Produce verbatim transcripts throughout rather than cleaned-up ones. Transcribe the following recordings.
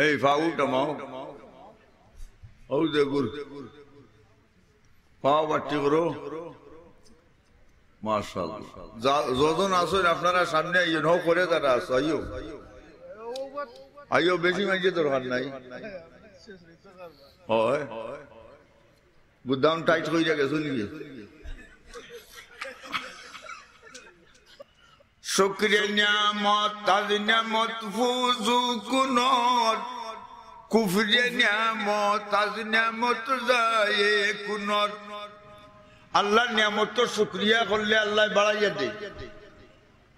এই ফাউ টামাও, ও দেগুর ফাও বাট্টি করো। মাশাআল্লাহ। যা-, যজন আছইন আপনারা সামনে আইও, নৌ করে যারা আছো, আইও। আইও, বেশি মাইজে দরকার নাই। হয়। গুদাম টাইট কইরা গেছো নাকি? শুকরে নিয়ামত, তাজ নিয়ামত ফুজু কুনর। কুফরে নিয়ামত, তাজ নিয়ামত যায় কুনর। আল্লাহর নিয়ামত তো শুকরিয়া করলে আল্লাহ বাড়াইয়া দেয়,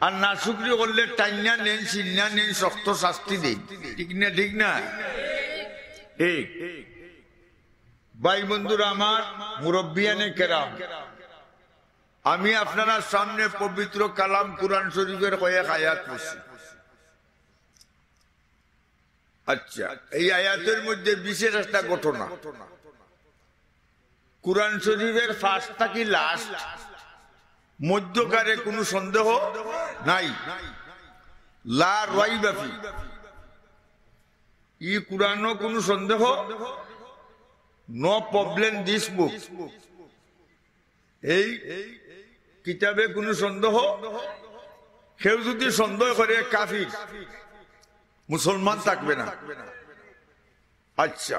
আর না শুকরি করলে টাইনা নেন, ছিন্না নেন, শক্ত শাস্তি দেয়। ঠিক না? ঠিক না? ঠিক। ভাই বন্ধুরা আমার, মুরব্বিয়ানে কেরাম, আমি আপনারার সামনে পবিত্র কালাম কুরআন শরীফের কয়েক আয়াত পড়ছি। আচ্ছা, এই আয়াতের মধ্যে বিশেষ একটা ঘটনা। কুরআন শরীফের ফার্স্ট থাকি লাস্ট মধ্যকারে কোনো সন্দেহ নাই। লা রাইবা ফি। ই কুরআনো কোনো সন্দেহ, no problem this book। এই কিতাবে কোনো সন্দেহ, কেউ যদি সন্দেহ করে কাফির, মুসলমান থাকবে না। আচ্ছা,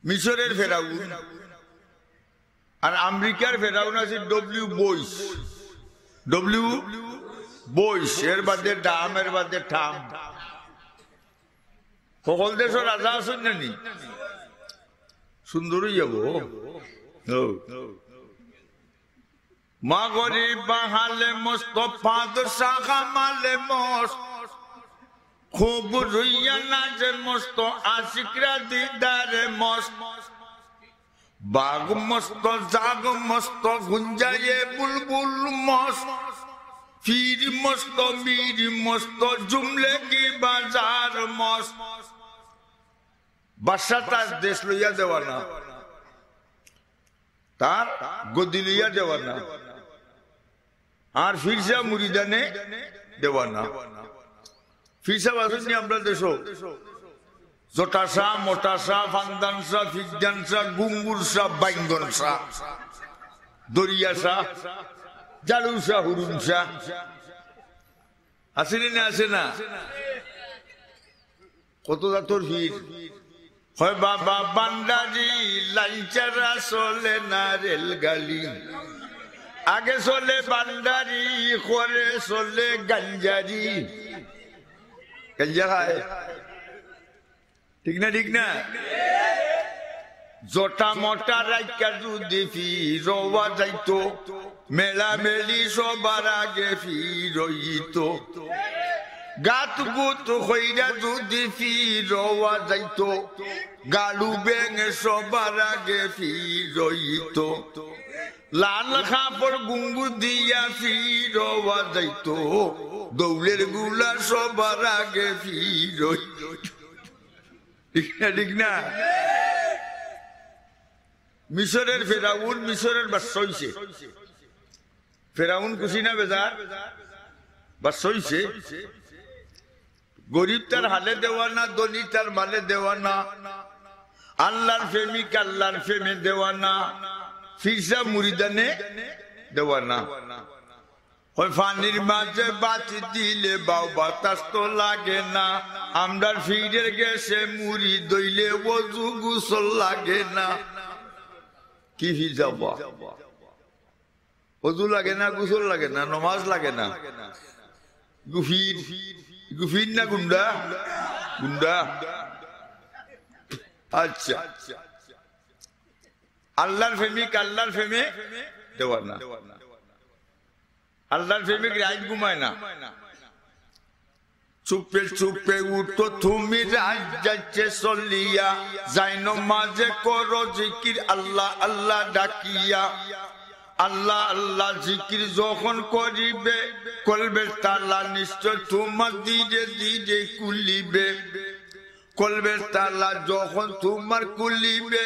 মিশরের ফেরাউন আর আমেরিকার ফেরাউন আছে ডব্লিউ বুশ। ডব্লিউ বুশ, এর বাদে ডাম, এর বাদে ঠাম। সকল দেশর রাজা আছইন না নি? সুন্দর অই যাইবো। ও। মাগরিব বাহালে মস্ত, বাদশাহ কামালে মস্ত, খুব রুইয়া নাচে মস্ত, আশিকরা দিদারে মস্ত। বাঘ মস্ত, জাগ মস্ত, গুঞ্জায়ে বুলবুল মস্ত, পীর মস্ত, মীর মস্ত, জুমলে কি বাজার মস্ত। বাদশা তার দেশ লইয়া দেওয়ানা, তার গদি লইয়া দেওয়ানা, আর ফিরসা মুরিদানে দেওয়ানা। ফিরসা বাসুনি আমরা দেশো জটাসা, মোটাসা, ফান্দানসা, ফিদ্দানসা, গুঙ্গুরসা, বাইঙ্গনসা, দরিয়াসা, জালুসা, হুরুনসা। আছে নি না? আছে না? কত জাতর পীর। হয় বাবা ভান্ডারি, লাইন ছাড়া চলে না রেলগাড়ি। আগে চলে ভান্ডারি, পরে চলে গাঞ্জারি। গাঞ্জা খায়। ঠিক না, ঠিক না? জটা মটা রাইখা যদি ফিরোয়া যাইতো, মেলামেলি সবার আগে ফিরইতো। গাত গুত কইরা যদি ফিরোয়া যাইতো, গালু বেঙে সবার আগে ফিরইতো। লাল কাপড় গুঙ্গু দিয়া ফিরোয়া যাইতো, দৌলের গুলা সবার আগে ফিরইতো। ঠিক না, ঠিক না? মিশরের ফেরাউন, মিশরের বাদশা অইছে। ফেরাউন খুশি না বেজার? বাদশা অইছে। গরিব তার হালে দেওয়ানা, ধনী তার মালে দেওয়ানা। আল্লাহর প্রেমিক আল্লাহর প্রেমে দেওয়ানা, ফিরসা মুরিদানে দেওয়ানা। ওই পানির মাঝে বাতি দিলে বাউ বাতাস তো লাগে না, আমরার পীরের গেছে মুড়ি দইলে অজু গোসল লাগে না। কি ফিরসা বা? অজু লাগে না, গোসল লাগে না, নমাজ লাগে না। গুফির, গুফির না গুন্ডা? গুন্ডা। আচ্ছা, আল্লাহর প্রেমিক আল্লাহর প্রেমে দেওয়ানা। আল্লাহর প্রেমিক রাইত ঘুমায় না। চুপে চুপে উঠো তুমি রাইত যাইতে চলিয়া, যাই নমাজে করো জিকির আল্লাহ আল্লাহ ডাকিয়া। আল্লাহ আল্লাহ জিকির যখন করিবে, কলবের তালা নিশ্চয় তোমার ধীরে ধীরে খুলিবে। কলবের তালা যখন তোমার খুলিবে,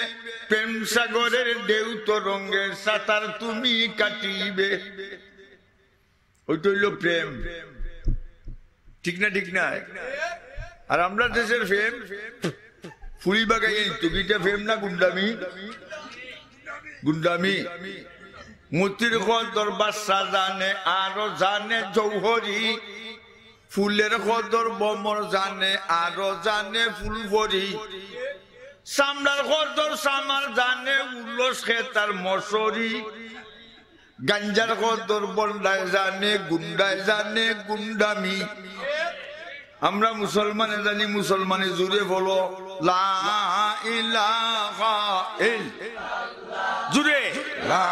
প্রেম সাগরের ঢেউ তরঙ্গের সাঁতার তুমি কাটিবে। ওইটা অইলো প্রেম। ঠিক না, ঠিক না? আর আমরার দেশর ফেম ফুড়ি বাগাইয়া নিতো, ইটা ফেম না গুন্ডামি? গুন্ডামি। মতির কদর বাদশা জানে, আরো জানে জৌহরি। ফুলর কদর ভ্রমর জানে, আরো জানে ফুলপরি। চামড়ার কদর চামার জানে, উলস খেতার মশরি। গাঞ্জার কদর বন্ডায় জানে, গুন্ডায় জানে গুন্ডামি। আমরা মুসলমানে জানি, মুসলমানে জুরে বলো, লা ইলাহা ইল-, জুরে, লা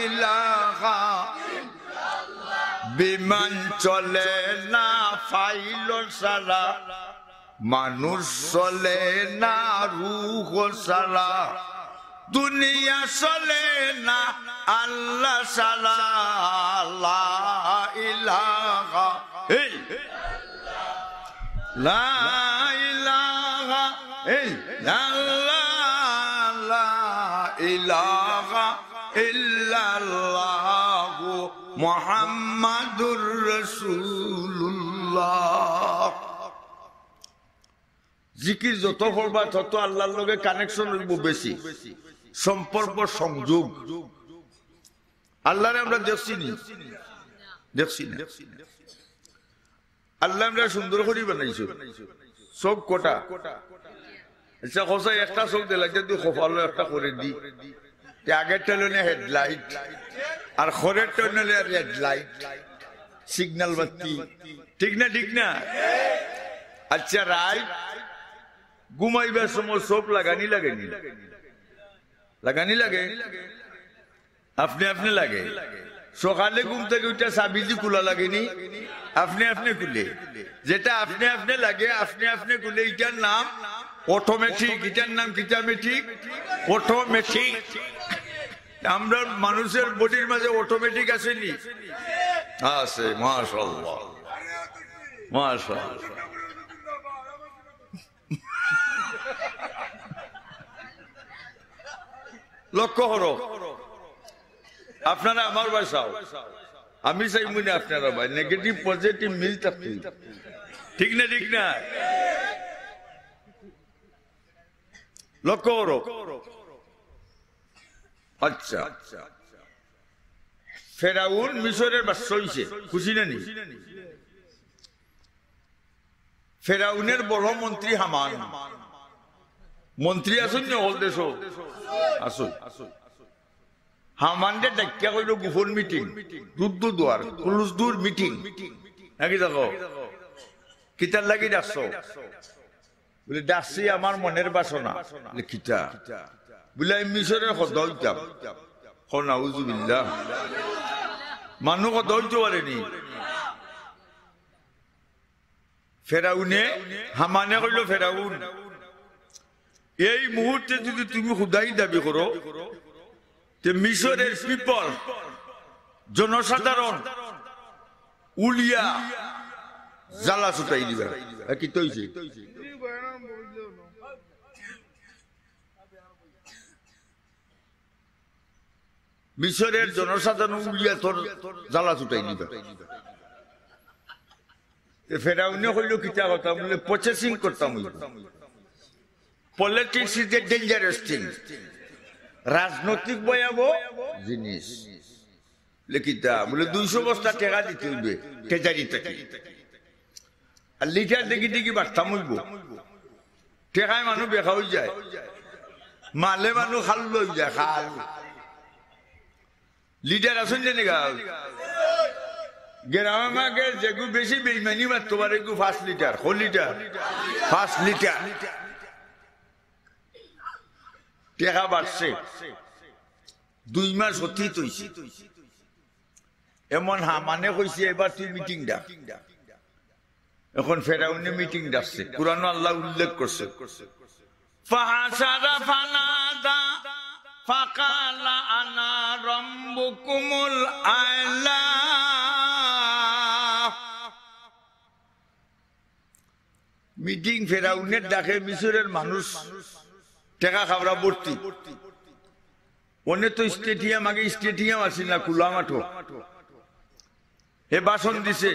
ইলাহা। বিমান চলে না পাইলট ছাড়া, মানুষ চলে না রুহ ছাড়া, দুনিয়া চলে না আল্লাহ ছাড়া। লা ইলাহা ইল-, লা ইলাহা ইল্লাল্লাহ, লা ইলাহা ইল্লাল্লাহু মুহাম্মাদুর রাসূলুল্লাহ। জিকির যত করবা, তত আল্লাহর লগে connection অইবো বেশি, সম্পর্ক, সংযোগ। আল্লাহরে আমরা দেখছি নি? দেখছি না। আল্লাহ আমরা সুন্দর করি বানাইছো, চোখ কটা। আচ্ছা, কও চাই, একটা চোখ দিলাইতে দুই কপালো একটা করে দি। তে আগেরটা অইলো নে headlight, আর খরেরটা অইলো নে red light, signal বাতি। ঠিক না, ঠিক না? আচ্ছা, রাইত ঘুমাইবার সময় চোখ লাগানি লাগে নি? লাগানি লাগে? আপনে আপনে লাগে। সকালে ঘুম থাকি উঠা চাবি দি খুলা লাগে নি? আপনে আপনে খুলে। যেটা আপনে আপনে লাগে, আপনে আপনে খুলে, ইটার নাম automatic। ইটার নাম কিতা? Automatic। Automatic। আমরার মানুষর body-র মাঝে automatic আছে নি? আছে, মাশাআল্লাহ, মাশাআল্লাহ। লক্ষ্য করো, আপনারা আমার বায় চাও, আমি চাইমু নে আপনারা বায়, negative positive মিল থাকতে। ঠিক না, ঠিক না? লক্ষ্য করো। আচ্ছা, ফেরাউন মিশরের বাদশা অইছে, খুশি না নি? ফেরাউনের বড় মন্ত্রী হামান। মন্ত্রী আছইন নি হকল দেশো? আছইন। হামানরে ডাকিয়া কইলো গোপন meeting, রুদ্ধ দুয়ার, close door meeting। নাকি দেখো? কিতার লাগি ডাকছো? বুলে, ডাকছি আমার মনের বাসনা। বুলে, কিতা? বুলে, আমি মিশরের খোদা অইতাম। কও নাউজুবিল্লাহ। মানুষ খোদা অইতো পারে নি? ফেরাউনে, হামানে কইলো, ফেরাউন, এই মুহূর্তে যদি তুমি খুদাই দাবি করো, তে মিশরের people, জনসাধারণ উলিয়া জ্বালা ছুটাই দিবা। এ, কিতা অইছে? মিশরের জনসাধারণ উলিয়া তোর জ্বালা ছুটাই দিবা। তে ফেরাউনে কইলো, কিতা কথা? বুলে, processing করতাম অইবো। Politics is a dangerous thing। রাজনৈতিক ভয়াবহ জিনিস। বুলে, কিতা? বুলে, দুইশো বস্তা টেকা দিতে অইবে treasury থাকি। আর লিটার দেখি দেখি বাড়তাম অইবো। টেকায় মানুষ বেকা অই যায়, মালে মানুষ খাল অই যায়, খাল। লিটার আছইন নি গাঁও? গ্রামে মাঝে যেগু বেশি বেইমানি মারতো পারে, এগু পাঁচ লিটার, কয় লিটার? পাঁচ লিটার। টেকা বাড়ছে, দুই মাস অতীত অইছে। এমন হামানে কইছে, এবার তুই meeting ডাক। এখন ফেরাউনে meeting ডাকছে, কোরআনো আল্লায় উল্লেখ করছে, ফাহাশারা ফানাদা ফাকালা আনা রাব্বুকুমুল আ'লা। Meeting ফেরাউনের ডাকে মিশরের মানুষ টেকা খাবরা ভর্তি। অনে তো stadium, আগে stadium আছিল না, খোলা মাঠো। হে ভাষণ দিছে,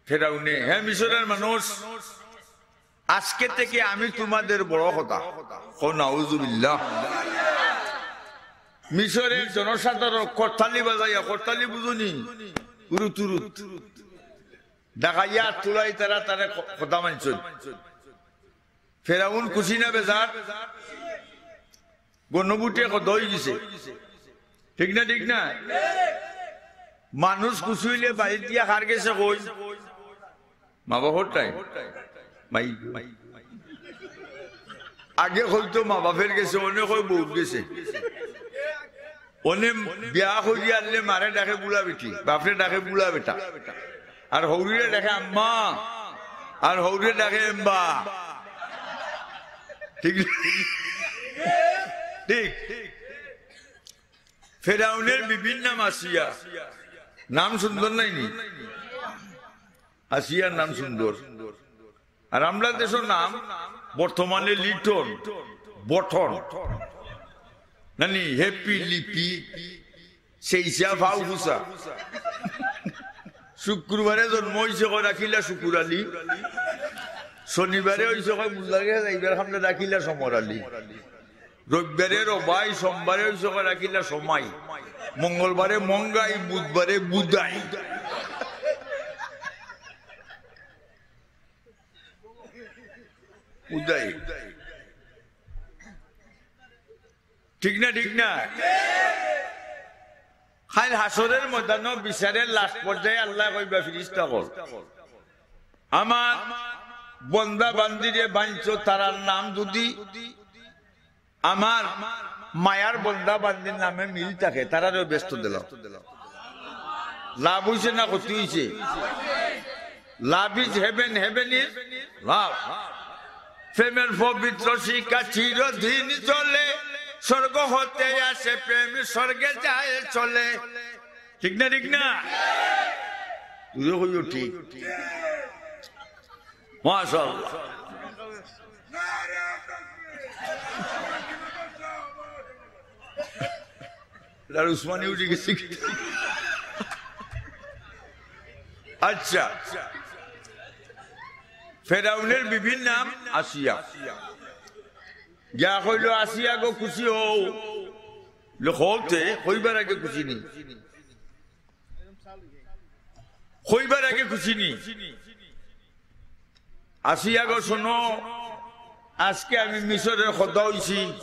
ফেরাউনে, "হে মিশরের মানুষ, আজকে থেকে আমি তোমাদের বড় খোদা।" কও নাউজুবিল্লাহ। মিশরের জনসাধারণ করতালি বাজাইয়া, করতালি বুঝো নি? উরুত উরুত। ডাকাইয়া তুলাই তারা তারে খ-, খোদা মানছইন। ফেরাউন খুশি না বেজার? গণভোটে খোদা অইগেছে। ঠিক না, ঠিক না? মানুষ খুশি অইলে বাড়িত গিয়া কার গেছে কই? মা বাপর টাইম। মাই গো। আগে কইতো মা বাপর গেছে, অনে কয় বউর গেছে। অনে বিয়া করি আনলে মারে ডাকে বুড়া বেটি, বাপরে ডাকে বুড়া বেটা, আর হউরিরে ডাকে আম্মা, আর হউরিরে ডাকে এম্বা। ঠিক, ঠিক। ফেরাউনের বিবির নাম আসিয়া। নাম সুন্দর নায়নি? আসিয়ার নাম সুন্দর। আর আমরার দেশর নাম বর্তমানে লিটন, বটন, নানি, হ্যাপি, লিপি, সেইসা, ফাউ ফুসা। শুক্রবারে জন্ম অইছে কয় রাখিলা শুকুর আলী, শনিবারে অইছে কয় মুল্লার গেছে যাইবার কামে রাখিলা সমর আলী, রবিবারে রবাই, সোমবারে অইছে কয় রাখিলা সমাই, মঙ্গলবারে মঙ্গাই, বুধবারে বুধাই। উদয়। ঠিক না, ঠিক না? কাইল হাশরের ময়দানো বিচারের লাস্ট পর্যায়ে আল্লায় কইবা, "ফিরিস্তা অকল, আমার বন্দা বান্দিরে বানছো, তারার নাম যদি আমার মায়ার বন্দা বান্দির নামে মিল থাকে, তারারেও বেহেস্তো দিলাও।" লাভ অইছে না ক্ষতি অইছে? Love is heaven, heaven is love. প্রেমের পবিত্র শিক্ষা চিরদিন চলে, স্বর্গ হতে আসে প্রেম, স্বর্গে যায় চলে। ঠিক না, ঠিক না? তুইও কইও ঠিক। মাশাআল্লাহ। আর উসমানী উঠি গেছে কি? আচ্ছা, ফেরাউনের বিবির নাম আসিয়া। গিয়া কইলো, "আসিয়া গো, খুশি হও।" বলে, "হওতে, কইবার আগে খুশি নি, কইবার আগে খুশি নি।" আসিয়া গো, শোনো, আজকে আমি মিশরের খোদা অইছি।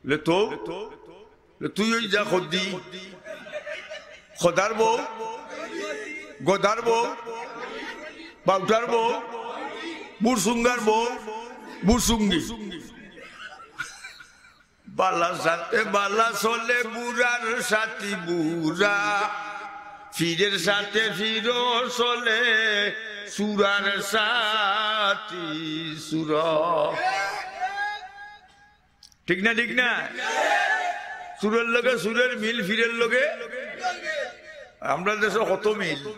বলে, "তো?" বলে, "তুই অই যা খোদি, খোদার বউ, গদার বউ, বাউটার বউ, বুড়সুঙ্গার বউ, বুড়সুঙ্গি।" বালা সাথে বালা চলে, বুড়ার সাথী বুড়া, ফিরের সাথে ফিরো চলে, সুরার সাথী সুর। ঠিক না, ঠিক না? সুরের লগে সুরের মিল, ফিরের লগে। আমরা দেশো কত মিল।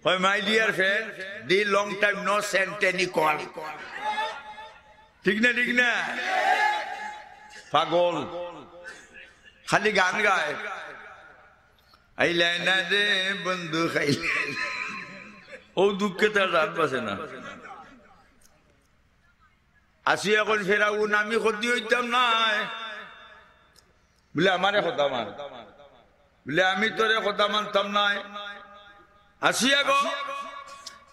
কয়, "My dear friend, the long time no sent any call।" ঠিক না, ঠিক না? পাগল, খালি গান গায়, "আইলায় না রে বন্ধু, খাইলে।" ও দুঃখে তার রাত বাঁচে না। আসিয়া কইন, "ফেরাউন, আমি খোদি অইতাম নায়।" বলে, "আমারে খোদা মান।" বলে, "আমি তোরে খোদা মানতাম নায়।" আসিয়া গো,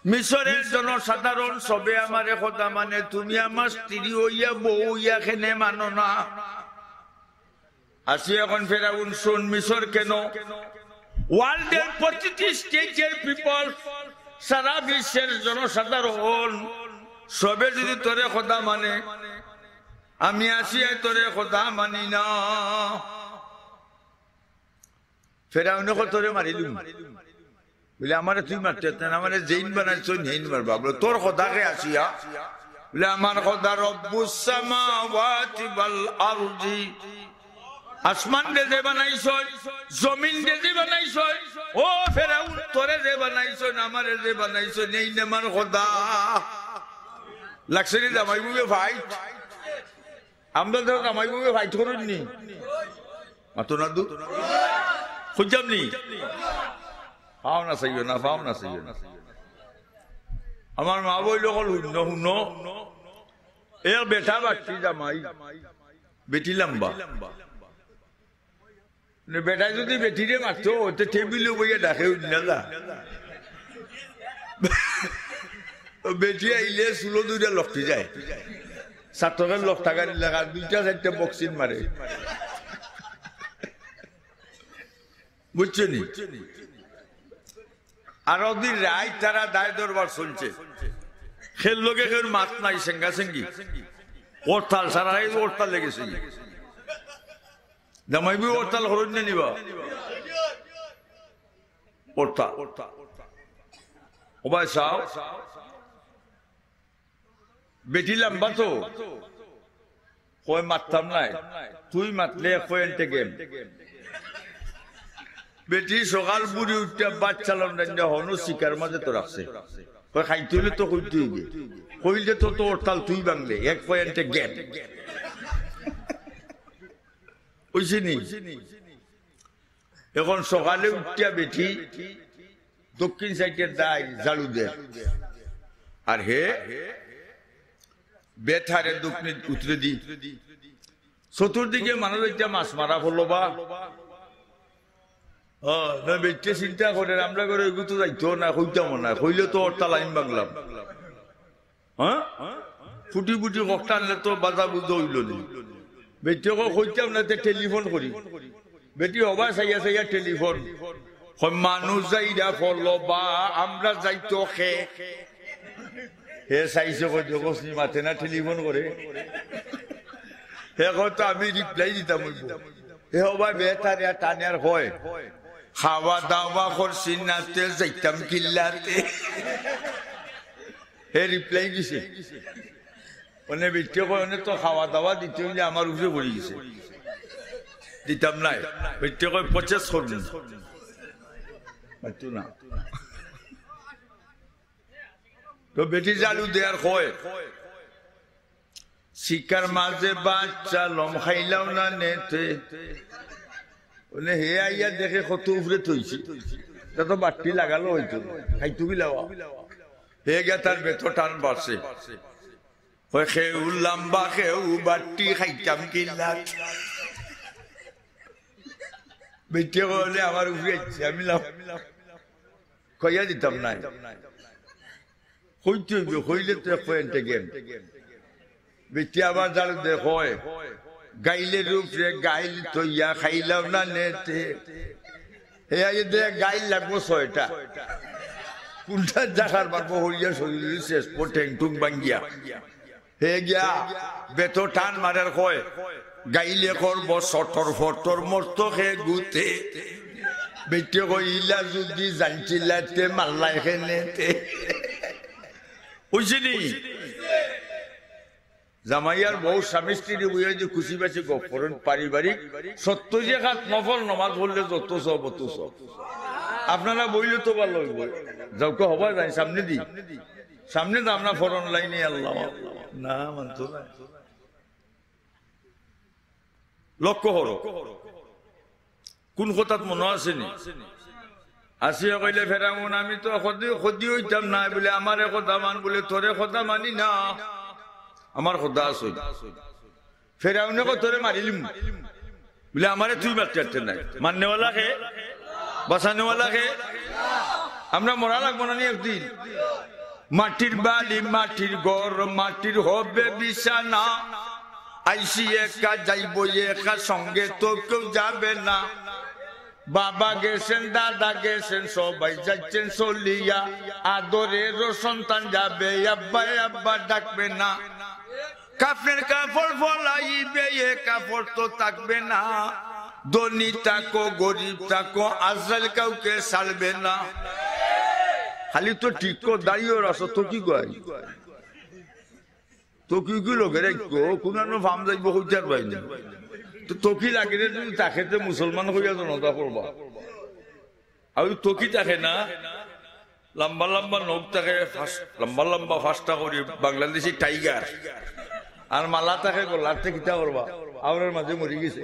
মিশরের জনসাধারণ সবে আমারে খোদা মানে, তুমি আমার স্ত্রী অইয়া, বউ অইয়া কেনে মানো না? আসিয়া কইন, "ফেরাউন, শোন, মিশর কেন, ওয়ার্ল্ডের প্রতিটি স্টেটের পিপল, সারা বিশ্বের জনসাধারণ সবে যদি তোরে খোদা মানে, আমি আসিয়ায় তোরে খোদা মানি না।" ফেরাউনে কয়, "তোরে মারিলুম।" বলে, "আমারে তুই মারতে পারতে না, আমারে যেইন বানাইছইন, হেইন মারবা।" বলে, "তোর খোদা কে আসিয়া?" বলে, "আমার খোদা রব্বুস সামাওয়াতি ওয়াল আরদি। আসমানরে যে বানাইছইন, জমিনরে যে বানাইছইন, ও ফেরাউন, তোরে যে বানাইছইন, আমারে যে বানাইছইন, এইন আমার খোদা।" লাগছে নি জামাই বউয়ে ফাইট? আমরা তো জামাই বউয়ে ফাইট করইন নি? মাতো না দু? খুঁজলাম নি? পাও না চাইও না, পাও না চাইও না। আমার মা বইল, "কল হুনো, হুনো, এক বেটা বাট্টি জামাই, বেটি লাম্বা।" নে বেটায় যুদি বেটিরে মারতো, তে টেবিলো বইয়া ডাকে, "উঠ না যা।" বেটি আইলে চুলো দুইটা লকটি যায়। ছাত্রকে লকটা গাড়ি লাগা, দুইটা চাইরটা বক্সিং মারে। বুঝছো নি? আর ওদিন রাইত তারা দায় দরবার চলছে। খের লগে খের মাত নাই, সেঙ্গা সেঙ্গি। হরতাল, সারা রাইত হরতাল লেগেছে। জামাই বউ হরতাল করইন না নি বা? হরতাল। ও ভাই সাব, বেটি লাম্বা তো, কয়, "মাততাম নায়, তুই মাতলে এক পয়েন্টে গেম।" বেটি সকাল বুড়ি উঠিয়া ভাত চালান রান্না হনো শিকার মাঝে তো রাখছে। কয়, "খাইতে অইলে তো কইতে অইবে, কইলে তো তোর হরতাল তুই ভাঙলে, এক পয়েন্টে গেম।" অইছে নি? এখন সকালে উঠিয়া বেটি দক্ষিণ সাইডের দায় ঝাড়ু দের, আর হে বেটারে দক্ষিণ উতরে দি। চতুর্দিকে মানুষ একটা মাছ মারা পড়লো বা। ও, না, বেটিয়ে চিন্তা করে, "আমরা করে এগু তো যাইতো না, কইতাম না, কইলে তো হরতাল আমি ভাঙলাম।" হ্যাঁ? ফুটি ফুটি ককটা আনলে তো বাজা বুঝা অইল নি। বেটিয়ে কয়, "কইতাম না, তে টেলিফোন করি।" বেটি হবায় চাইয়া চাইয়া টেলিফোন। কয়, "মানুষ যাইরা পড়লো বা, আমরা যাইতো খে।" হে চাইছে, কয়, "দেখোস নি, মাতে না, টেলিফোন করে।" হে কয়, "তো আমি রিপ্লাই দিতাম অইব।" হে হবায় বেটারে টানে আর কয়, "খাওয়া দাওয়া করছি না, তে যাইতাম কিল্লাতে।" হে রিপ্লাই দিছে। অনে বেটিয়ে কয়, "অনে তো খাওয়া দাওয়া দিতে অইলে আমার উপরে পড়ি গেছে, দিতাম নায়।" বেটিয়ে কয়, "পচেস করবি।" মাততো না। তো বেটি ঝাড়ু দেয় আর কয়, "শিকার মাঝে বাচ্চা লম খাইলাও না নেতে।" অনে হে আইয়া দেখে কত উপরে থইছে, তা তো বাট্টি লাগালো অইতো, খাইতো কিলা বা। হে গিয়া তার বেতর টান বাড়ছে। কয়, "খেউ লাম্বা, খেউ বাট্টি, খাইতাম কিল্লা।" বেটিয়ে কয়, "অনে আমার উপরে আইছে, আমি লাম-, কইয়া দিতাম নায়।" কইতে অইব, কইলে তো এক পয়েন্টে গেম। বেটিয়ে আবার ঝাড়ু দে কয়, "গাইলের উপরে গাইল থইয়া খাইলাম না নেতে।" হে আইয়া দে গাইল লাগবো ছয়টা। কোনটা জাগার মারবো হরিয়া শরীর শেষ পো ঠেং টুং ভাঙ্গিয়া। হে গিয়া বেতর টান মারের কয়, "গাইলে করবো সটর ফটর মরতো খে গুতে।" বেটিয়ে কয়, "ইলা যুদি জানছিলাতে মারলায় কেনেতে।" অইছে নি? জামাই আর বউ স্বামী স্ত্রী বইয়া যে খুশি বাসি গপ করইন, পারিবারিক সত্য যে খাত নফল নমাজ পড়লে যত সব, অত সব। আপনারা বইলে তো ভালা অইব। যাউক্কা হবায় যাইন, সামনে দি। সামনে তো আমরা ফরন লাইনে আল্লাহ। না, মানতো না। লক্ষ্য করো। কোন কথাত মনো আছে নি? আসিয়া কইলে, "ফেরাউন, আমি তো কদি, কদি অইতাম না, বুলে, আমারে কথা মান, বুলে, তোরে কথা মানি না, আমার কথা আছে।" ফেরাউনে কয়, "তোরে মারিলিমু।" বুলে, "আমারে তুই মারতে পারতে নাই।" মারনেওয়ালা কে? বাঁচানেওয়ালা কে? আমরা মরা লাগবো না নি একদিন? মাটির বাড়ি, মাটির ঘর, মাটির হবে বিছানা। আইছি একা, যাইব একা, সঙ্গে তো কেউ যাবে না। বাবা গেছেন, দাদা গেছেন, সবাই যাচ্ছেন চলিয়া। আদরেরও সন্তান যাবে, আব্বা আব্বা ডাকবে না। কাফনের কাপড় ফলাইবে, এ কাপড় তো থাকবে না। ধনী থাকো, গরিব থাকো, আজরাইল কাউকে ছাড়বে না। খালি তো ঠিক কর, দাড়িও রাখো, তো কি কয়? তো কি কি লগে রাখো, কোন আনো ফাম যাইব, কইতার বাইরে। তো, তো কি লাগে রে, তুমি তাকে তো মুসলমান কইয়া জনতা করবা। আর ওই তো কি থাকে না, লম্বা লম্বা নখ থাকে, ফাঁস-, লম্বা লম্বা ফাঁসটা করি বাংলাদেশি টাইগার। আর মালা থাকে গলাতে, কিতা করবা? আওরার মাঝে মরি গেছে।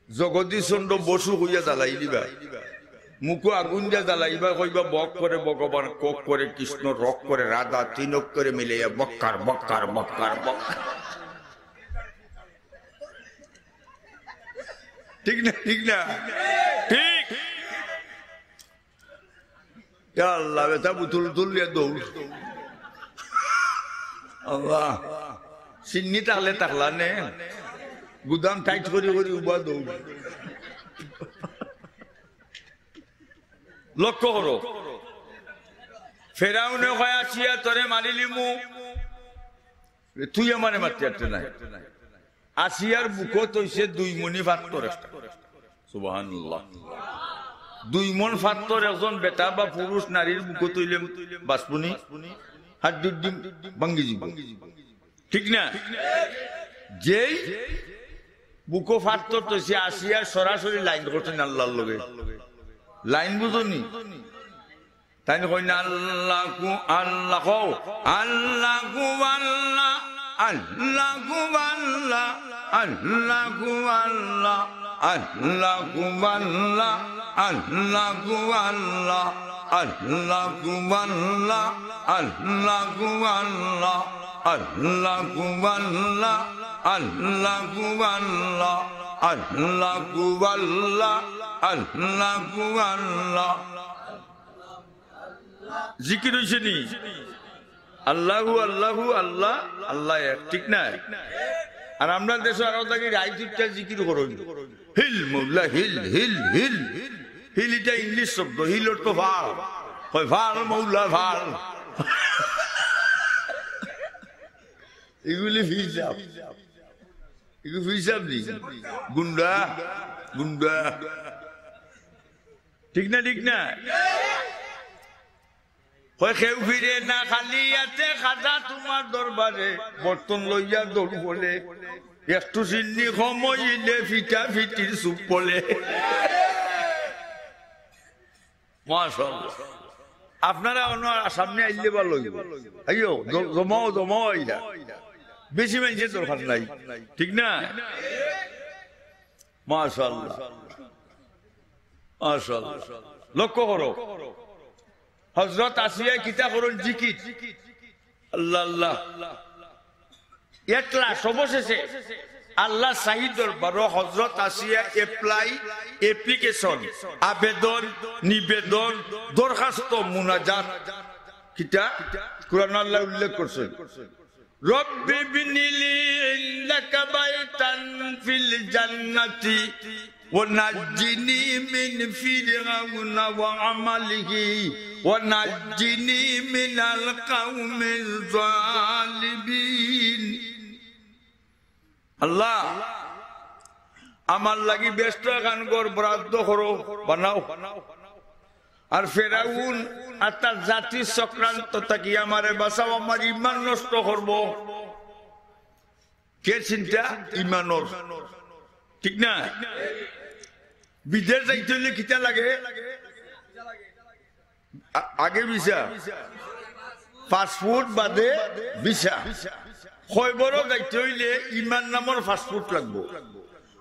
জগদীশ চন্দ্র বসু কইয়া জ্বালাই দিবা। মুখো আগুন দিয়া জ্বালাইবা, কইবা, "বক করে ভগবান, কক করে কৃষ্ণ, রক করে রাধা, তিন অক্ষরে মিলাইয়া বক্কার, বক্কার, বক্কার, বক্কার।" ঠিক না, ঠিক না? ঠিক। ইয়া আল্লাহ, বেটা বুতুল উতুল লিয়া দৌড়। আল্লাহ, সিন্নি তাহলে তাকলা নে, গুদাম টাইট করি করি উবা দৌড়। লক্ষ্য করো, ফেরাউনে কয়, "আসিয়া, তোরে মারিলিমু, তুই আমারে মারতে পারতে নাই।" আসিয়ার বুকো থইছে দুই মনি ফাত্তর একটা। সুবহানাল্লাহ। দুই মন ফাত্তর একজন বেটা বা পুরুষ নারীর বুকো থইলে বাঁচবনি, হাত দুই ডিম ভাঙ্গি যিব। ঠিক না? যেই বুকো ফাত্তর থইছে, আসিয়া সরাসরি লাইন করছইন আল্লাহর লগে। লাইন বুঝোনি? তাইন কইন, "আল্লাহু আল্লাহ, কও, আল্লাহু আল্লাহ, আল্লাহু আল্লাহ, আল্লাহু আল্লাহ, আল্লাহু আল্লাহ, আল্লাহু আল্লাহ, আল্লাহু আল্লাহ, আল্লাহু আল্লাহ, আল্লাহু আল্লাহ, আল্লাহু আল্লাহ, আল্লাহু আল্লাহ, আল্লাহু আল্লাহ।" জিকির অইছে নি? আল্লাহু, আল্লাহু, আল্লাহ, আল্লাহ এক, ঠিক না? আর আমরার দেশো আরো থাকি রাইত উঠিয়া জিকির করইন। "হিল মৌলা হিল, হিল, হিল।" হিল ইটা ইংলিশ শব্দ, হিল অর্থ ফাল। কয়, "ফাল মৌলা ফাল।" ইগুলি ফিরসাব। ইগু ফিরসাব নি? গুন্ডা, গুন্ডা। ঠিক না, ঠিক না? কয়, "কেউ ফিরে না খালি আতে, খাজা তুমার দরবারে, বর্তন লইয়া দৌড় বলে, একটু সিন্নি কম অইলে ফিটা ফিটির চুপ বলে।" মাশাআল্লাহ। আপনারা অনো সামনে আইলে ভালা অইবো। আইও, জ-, জমাও, জমাও আইরা। বেশি মানষর দরকার নাই। ঠিক না? মাশাআল্লাহ। মাশাআল্লাহ। লক্ষ্য করো। হযরত আসিয়ায় কিতা করইন? জিকির। আল্লাহ, আল্লাহ। At last, অবশেষে আল্লাহর শাহী দরবারো হযরত আসিয়া apply, application, আবেদন, নিবেদন, দরখাস্ত, মুনাজাত, কিতা? কুরআনো আল্লায় উল্লেখ করছইন, "রব্বি ইবনি লি ইনদাকা বাইতান ফিল জান্নাতি ওয়া নাজ্জিনি মিন ফিরআউনা ওয়া আমালিহি ওয়া নাজ্জিনি মিনাল কাওমিজ জালিমিন।" আল্লাহ, আমার লাগি বেহেস্তো এখান ঘর বরাদ্দ করো, বানাও। আর ফেরাউন আর তার জাতির চক্রান্ত থাকি আমারে বাঁচাও, আমার ইমান নষ্ট করবো। কে চিন্তা? ইমানর। ঠিক না? বিদেশ যাইতে অইলে কিতা লাগে? আ-, আগে ভিসা, পাসপোর্ট বাদে ভিসা। খয়বরো যাইতে অইলে ইমান নামর পাসপোর্ট লাগবো,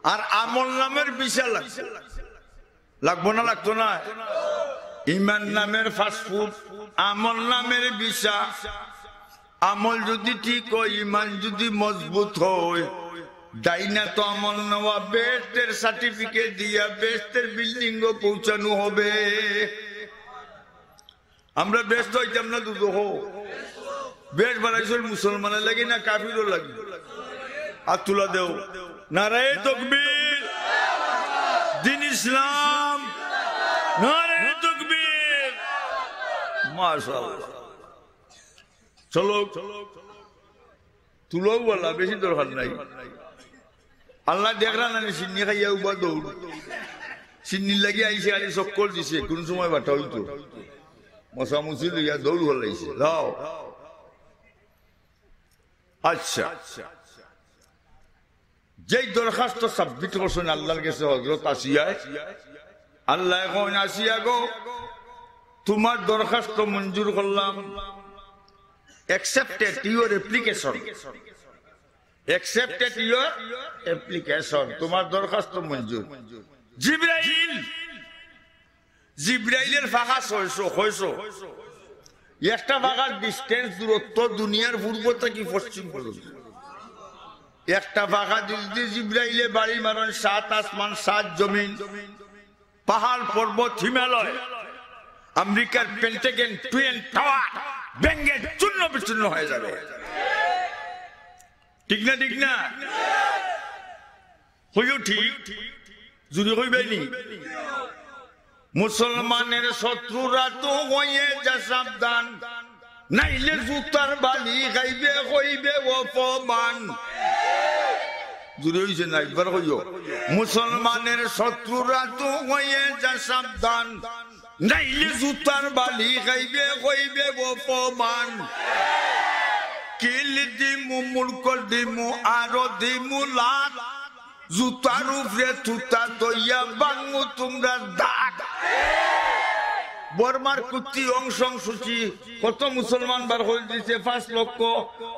আর আমল নামের ভিসা লাগবো। লাগবো না, লাগতো না? ইমান নামের পাসপোর্ট, আমল নামের ভিসা। আমল যদি ঠিক অয়, ইমান যদি মজবুত অয়, ডাইন আতো আমল নেওয়া বেহেস্তের সার্টিফিকেট দিয়া বেহেস্তের বিল্ডিংও পৌঁছানো হবে। আমরা বেহেস্তো যাইতাম না দুজখো? বেহেস্ত বানাইছইন মুসলমানর লাগি না কাফিরর লাগি? হাত তুলা দেও। নারায়ে তাকবীর, দ্বীন ইসলাম, নারায়ে তাকবীর। মাশাআল্লাহ। চলো, তুলাও বালা, বেশি দরকার নাই। আল্লায় দেখরা না নি, সিন্নি খাইয়া উবা দৌড়। সিন্নির লাগি আইছে, খালি চক্কর দিছে, কুন সময় বাটা অইতো। মশামুশি লইয়া দৌড় ফালাইছে। লাও। আচ্ছা। যেই দরখাস্ত সাবমিট করছইন আল্লাহর গেছে হযরত আসিয়ায়, আল্লায় কইন, "আসিয়া গো, তুমার দরখাস্ত মঞ্জুর করলাম, accepted your application, accepted your application, তুমার দরখাস্ত মঞ্জুর।" জিবরাইল, জিব্রাইলের ফাঁকা ছয়শো, ছয়শো। একটা ফাঁকার ডিস্টেন্স, দূরত্ব দুনিয়ার পূর্ব থাকি পশ্চিম পর্যন্ত। একটা ফাঁকা যদি জিব্রাইলে বাড়ি মারইন, সাত আসমান, সাত জমিন, পাহাড় পর্বত, হিমালয়, আমেরিকার পেন্টাগন, টুয়েন টাওয়ার ভেঙ্গে চূর্ণ বিচূর্ণ হয়ে যাবে। ঠিক না, ঠিক না? কইও ঠিক, জুরে কইবায়নি। মুসলমানের শত্রুরা তো হয়ে যা সাবধান, নাইলে জুতার বালি খাইবে, হইবে অপমান। জুরে অইছে না, একবার কইও। মুসলমানের শত্রুরা তো হয়ে যা সাবধান, নাইলে জুতার বালি খাইবে, হইবে অপমান। কিল দিমু, মুড়কর দিমু, আরো দিমু লাত। জুতার উপরে তুতা তইয়া ভাঙমু তুমরার দাঁত। বর্মার কুত্তি অং সান সুচি কত মুসলমান বার করি দিছে, পাঁচ লক্ষ।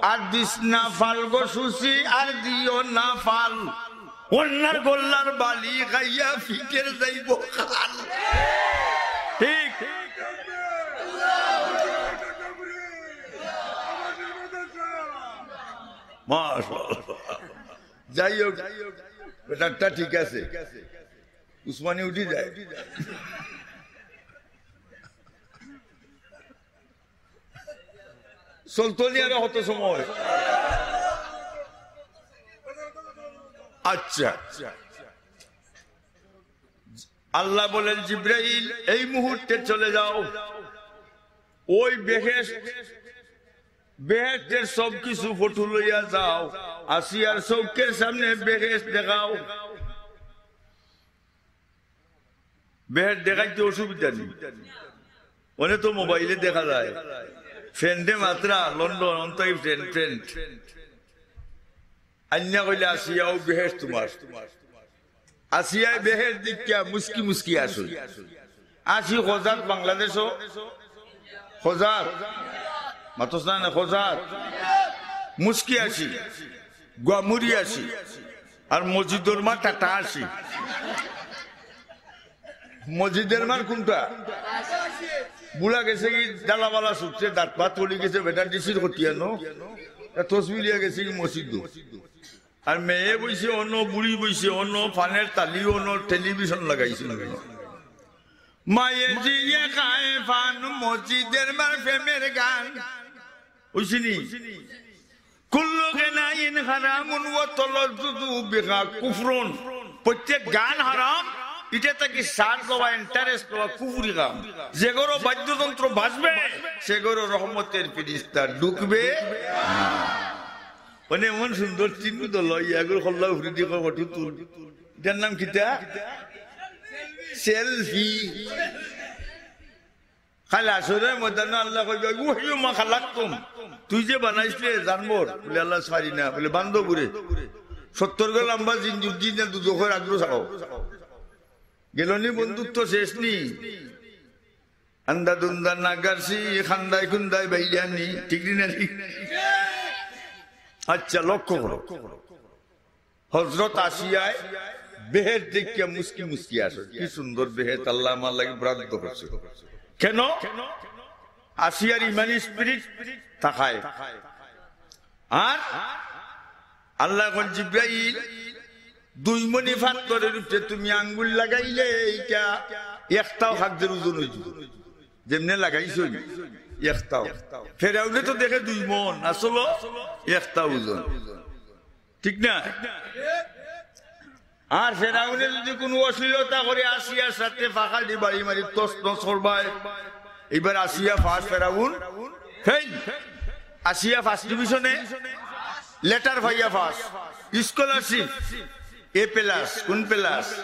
আর দিস না ফাল গো সুচি, আর দিও না ফাল। অন্যার গল্লার বালি খাইয়া ফিটের যাইব খাল। ঠিক। মাশাআল্লাহ। যাই হোক, বেটারটা ঠিক আছে। উসমানী উঠি যায়। চলতো নি আরো কত সময়? আচ্ছা, আল্লাহ বলেন, "জিব্রাইল, এই মুহূর্তে চলে যাও, ওই বেহেশত, বেহেশতের সব কিছু ফটো লইয়া যাও, আসিয়ার চউখের সামনে বেহেশত দেখাও।" বেহেশত দেখাইতে অসুবিধা নি, অনে তো মোবাইলে দেখা যায়। ফ্রেন্ডে মাতরা, লন্ডন, অন তাই ফ্রেন্ড, ফ্রেন্ড। আইন্না কইলে, "আসিয়া, অউ বেহেশত তুমার।" আসিয়ায় বেহেশত দেখিয়া মুস্কি মুস্কি হাসে। আসি খোজাত বাংলাদেশো, খোজাত, মাতস না, না, খোজাত। মুস্কি আসি, গুয়ামুরি আসি, আর মসজিদর মা টাটা আসি। মসজিদর মার কোনটা? বুড়া গেছে কি, ডালাবালা ছুটছে, দাঁত পাত পড়ি গেছে, বেটা ডিসির খতিয়ানো, তা তসবি লিয়া গেছে কি মসজিদ। আর মেয়ে বইছে অনো, বুড়ি বইছে অনো, ফানের তালি অনো, টেলিভিশন লাগাইছে অনো। মায়ে জিয়ে খায় ফান, মসজিদর মার প্রেমের গান। অইছে নি? কুল্লু গিনাইন হারামুন ওয়া তালাজ্জুজু বিহা কুফরুন। প্রত্যেক গান হারাম, ইটা থাকি স্বাদ লওয়া, ইন্টারেস্ট লওয়া কুফরি কাম। যে ঘরো বাদ্যযন্ত্র বাজবে, সে ঘরো রহমতের ফিরিস্তা ঢুকবে না। মানে এমন সুন্দর চিহ্ন তো লই, এগুলো কল্লা উফরে দি কয় ফটো তুল। এটার নাম কিতা? সেলফি। কাইল হাশরর ময়দানো আল্লায় কইবা, "উহিয়ু মা খালাকতুম।" তুই যে বানাইছলে জানবর, বলে, "আল্লাহ, ছাড়ি না।" বলে, "বান্দো ঘুরে। সত্তর গো লম্বা জিন জুরজি না দুজখর আগ্রো ছাড়াও।" গেল নি বন্ধুত্ব শেষ নি? আন্দা দুন্দা না গারছি, খান্দায় খুন্দায় বাইলিয়া নি। ঠিক নি না ঠিক? আচ্ছা, লক্ষ্য করো। হযরত আসিয়ায় বেহেশত দেখিয়া মুস্কি মুস্কি হাসে। কি সুন্দর বেহেশত আল্লায় আমার লাগি বরাদ্দ করছে। কেন? আসিয়ার ইমানি স্পিরিট থাকায়। আর আল্লায় কইন, "জিব্রাইল, দুই মণি ফাত্তরর উপরে তুমি আঙ্গুল লাগাইলে ইটা একটাও খাদ্যর ওজন অইযিবো।" যেমনে লাগাইছইন একটাও। ফেরাউনে তো দেখে দুই মণ, আসলো একটা ওজন। ঠিক না? আর ফেরাউনে যদি কুনু অশ্লীলতা করে, আসিয়ার সাথে ফাঁকা দি বাড়ি মারি তছনছ করবায়। এইবার আসিয়া ফাঁস, ফেরাউন ফেইল। আসিয়া ফার্স্ট ডিভিশনে, লেটার পাইয়া ফাঁস, স্কলারশিপ এ প্লাস। কোন প্লাস?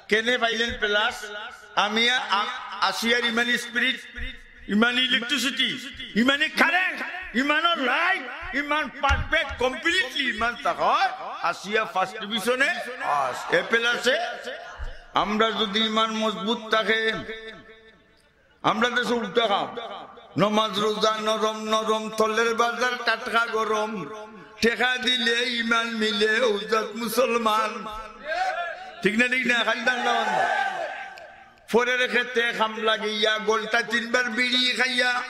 কেনে পাইলেন প্লাস? আমি আ-, আসিয়ার ইমানি স্পিরিট, ইমানি ইলেকট্রিসিটি, ইমানি কারেন্ট, ইমানর লাইট, ইমান পারফেক্ট, কমপ্লিটলি ইমান থাকায় আসিয়া ফার্স্ট ডিভিশনে ফাঁস, এ প্লাসে। আমরা যদি ইমান মজবুত থাকে, আমরা দেশো উল্টা কাম। নমাজ রোজা নরম নরম, তলের বাজার টাটকা গরম। টেকা দিলে ইমান মিলে, অউ জাত মুসলমান। ঠিক না, ঠিক না? খালি দাঙ্গা বান্দা। পরের খেতে কাম লাগিয়া, ঘন্টায় তিনবার বিড়ি খাইয়া,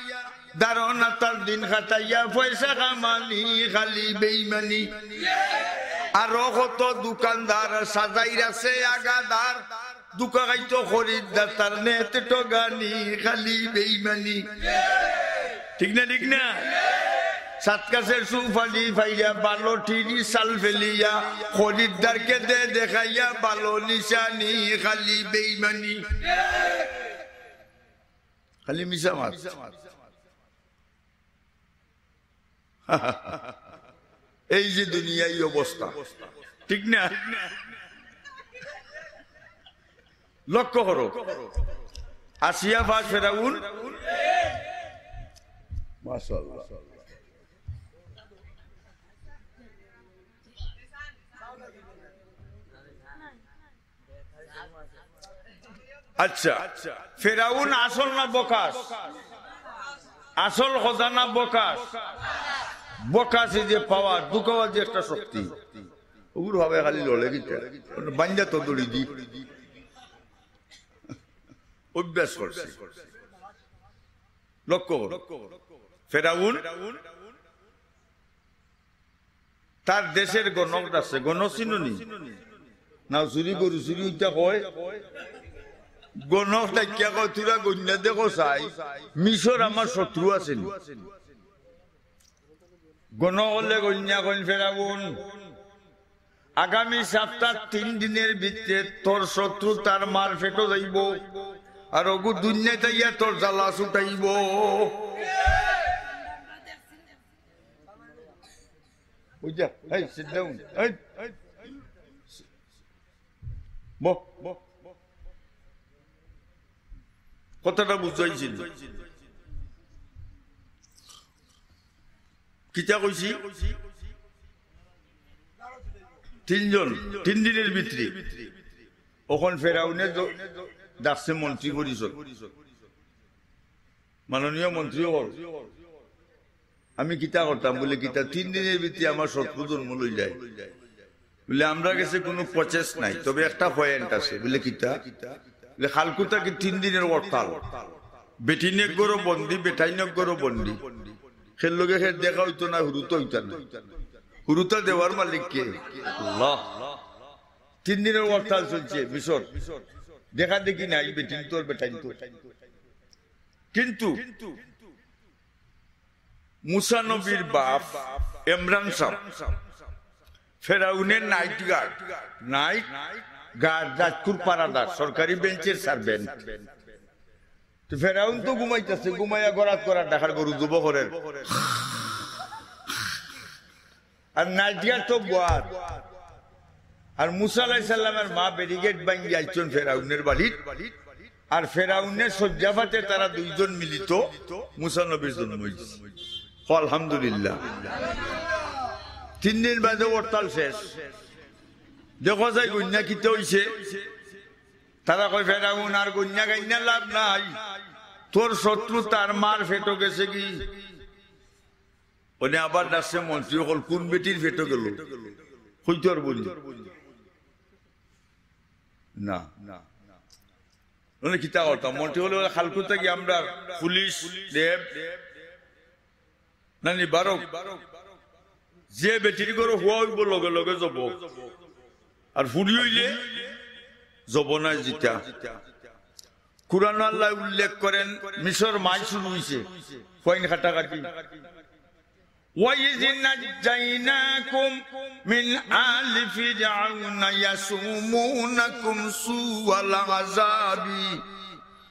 দারোয়ান আতার দিন কাটাইয়া, পয়সা কামানি খালি বেইমানি। আরো কত দোকানদার সাজাই রাখছে আগাদার, ধোকা খাইতো খরিদ্দার তার নেট ঠগানি খালি বেইমানি। ঠিক না, ঠিক না? সাত গাছের সুপারি পাইয়া, ভালো ঠিরি চাল ফেলিয়া, খরিদ্দারকে দে দেখাইয়া, ভালো নিশানি খালি বেইমানি। খালি মিছা মাত। এই যে দুনিয়ার অবস্থা, ঠিক না? লক্ষ্য করো, আসিয়া পাশ ফেরাউন, মাশাআল্লাহ। আচ্ছা, ফেরাউন আসল না বকাস? আসল খজানা বকাস। বকাস এই যে পাওয়ার, ধোকাবাজি একটা শক্তি। ওগুলো হবে খালি লড়ে কিতা? বান্দা তো দড়ি দি অভ্যাস করছে। লক্ষ্য করো, ফেরাউন তার দেশের গণক আছে, গণক চিনো নি? না, চুরি গরু চুরি ওইটা কয়। গণক ডাকিয়া কয়, "তোরা গন্যা দেখো চাই, মিশর আমার শত্রু আছে নি?" গণক অকলে গন্যা কইন, "ফেরাউন, আগামী সপ্তাহ তিন দিনের ভিতরে তোর শত্রু তার মার পেটো যাইবো, আর অগু দুনিয়াত আইয়া তোর জ্বালা ছুটাইবো।" বুঝা? এই, sit down। এই, বহ। কথাটা বুঝাইছি নি? কিতা কইছি? তিনজন, তিন দিনের ভিতরে। অখন ফেরাউনে দ-, ডাকছে মন্ত্রী পরিষদ। মাননীয় মন্ত্রী অকল, আমি কিতা করতাম? বলে, "কিতা, তিন দিনের ভিতরে আমার শত্রু জন্ম লই যায়।" বলে, "আমরার গেছে কুনু process নাই, তবে একটা point আছে।" বলে, "কিতা?" বলে, "কালকু থাকি তিন দিনের হরতাল, বেটিন এক ঘরো বন্দি, বেটাইন এক ঘরো বন্দি, খের লগে খের দেখা অইতো না, হুরুতা অইতা না।" হুরুতা দেওয়ার মালিক কে? আল্লাহ। তিন দিনের হরতাল চলছে মিশর, দেখা দেখি নাই, বেটিন তোর বেটাইন তোর। কিন্তু মুসা নবীর বাপ ইমরান সাব, ফেরাউনের night guard, night guard, রাজকুর পারাদার, সরকারি বেঞ্চের servant। তো ফেরাউন তো ঘুমাইতেছে, ঘুমাইয়া গড়াত গড়াত ডাকার গরু জবো করের। আর night guard তো গোয়াত। আর মুসা আলাইহিস সালামের মা ব্যারিকেড ভাঙ্গি আইছইন ফেরাউনের বাড়িত। আর ফেরাউনের শয্যাপাতে তারা দুইজন মিলিত মুসা নবীর জন্ম অইছে। কও আলহামদুলিল্লাহ। তিন দিন বাদে হরতাল শেষ। দেখা যায় গন্যা কিতা অইছে। তারা কয়, "ফেরাউন, আর গন্যা গাইন্যা লাভ নাই, তোর শত্রু তার মার পেটো গেছে গি।" অনে আবার ডাকছে মন্ত্রী অকল, "কুন বেটির পেটো গেল?" কইতো পারবো নি? না। অনে কিতা করতাম? মন্ত্রী অকলে, "কালকু থাকি আমরা পুলিশ, র‍্যাব, নানি বারো, যে বেটির ঘরো ফুয়া অইবো লগে লগে জবো, আর ফুড়ি অইলে জবো নায় জিতা।" কুরআনো আল্লায় উল্লেখ করেন, মিশর মাই শুরু অইছে, কইন কাটাকাটি। وإذ نجيناكم من آل فرعون يسومونكم سوء العذاب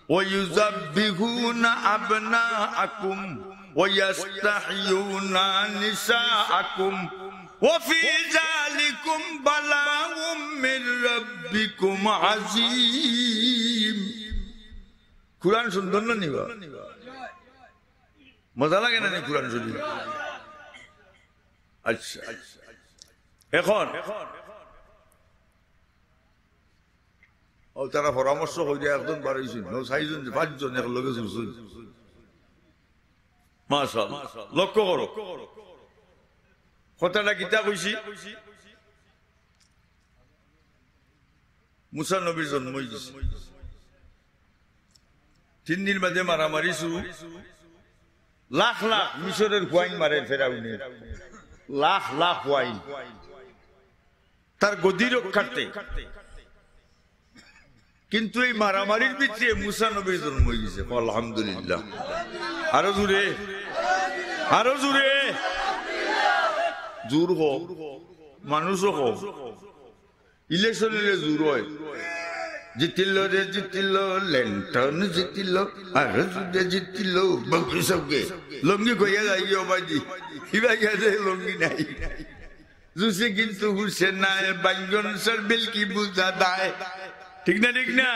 ويذبحون أبناءكم ويستحيون نساءكم وفي ذلكم بلاء من ربكم عظيم। কুরআন সুন্দর না নি বা? মজা লাগে না নি কুরআন শরীফ? আচ্ছা, এখন ও তারা পরামর্শ কইরা একজন বারইছইন, ও চাইরজন, পাঁচজন একলগে জুড়ছইন। মাশাআল্লাহ। লক্ষ্য করো, কথাটা কিতা কইছি? মুসা নবীর জন্ম অইছে। তিন দিন বাদে মারামারি শুরু। লাখ লাখ মিশরের হুয়াইন মারে ফেরাউনে, লাখ লাখ হুয়াইন তার গদি রক্ষার্থে। কিন্তু এই মারামারির ভিতরে মুসা নবীর জন্ম অইগেছে। আলহামদুলিল্লাহ। আরো জোরে, আরো জোরে। জোর হোক, মানুষও হোক। ইলেকশন অইলে জোর অয়। জিতিল রে জিতিল, লেন্টন জিতিল, আর জুড়ে জিতিল, বাবু সবকে। লঙ্গি কইয়া যাই গিয়ে বাজি। ইবা গেছে লঙ্গি নাই। জুসি কিন্তু হুসে নাই, বাইঙ্গন সর বিল কি বুঝা দায়। ঠিক না, ঠিক না?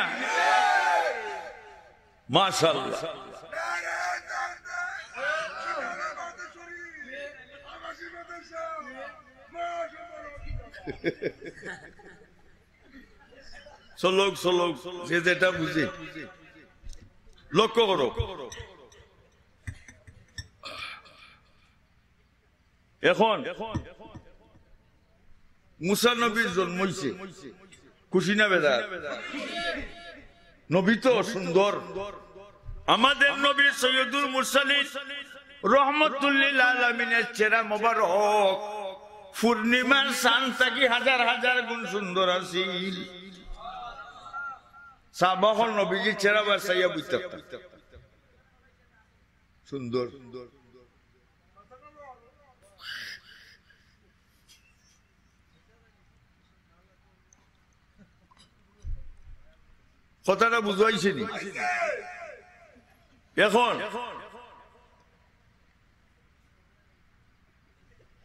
মাশাআল্লাহ। চলুক, চলুক, যে যেটা বুঝে। লক্ষ্য করো। এখন মুসা নবীর জন্ম অইছে, খুশি না বেজার? নবী তো সুন্দর। আমাদের নবী সৈয়দুল মুরসালিন রহমতুল্লিল আলামিনের চেহারা মোবারক পূর্ণিমার চান থাকি হাজার হাজার গুণ সুন্দর আছিল। সাহাবা অকল নবীজির চেহারা বায় চাইয়া বই থাকতা। সুন্দর। কথাটা বুঝাইছে নি? এখন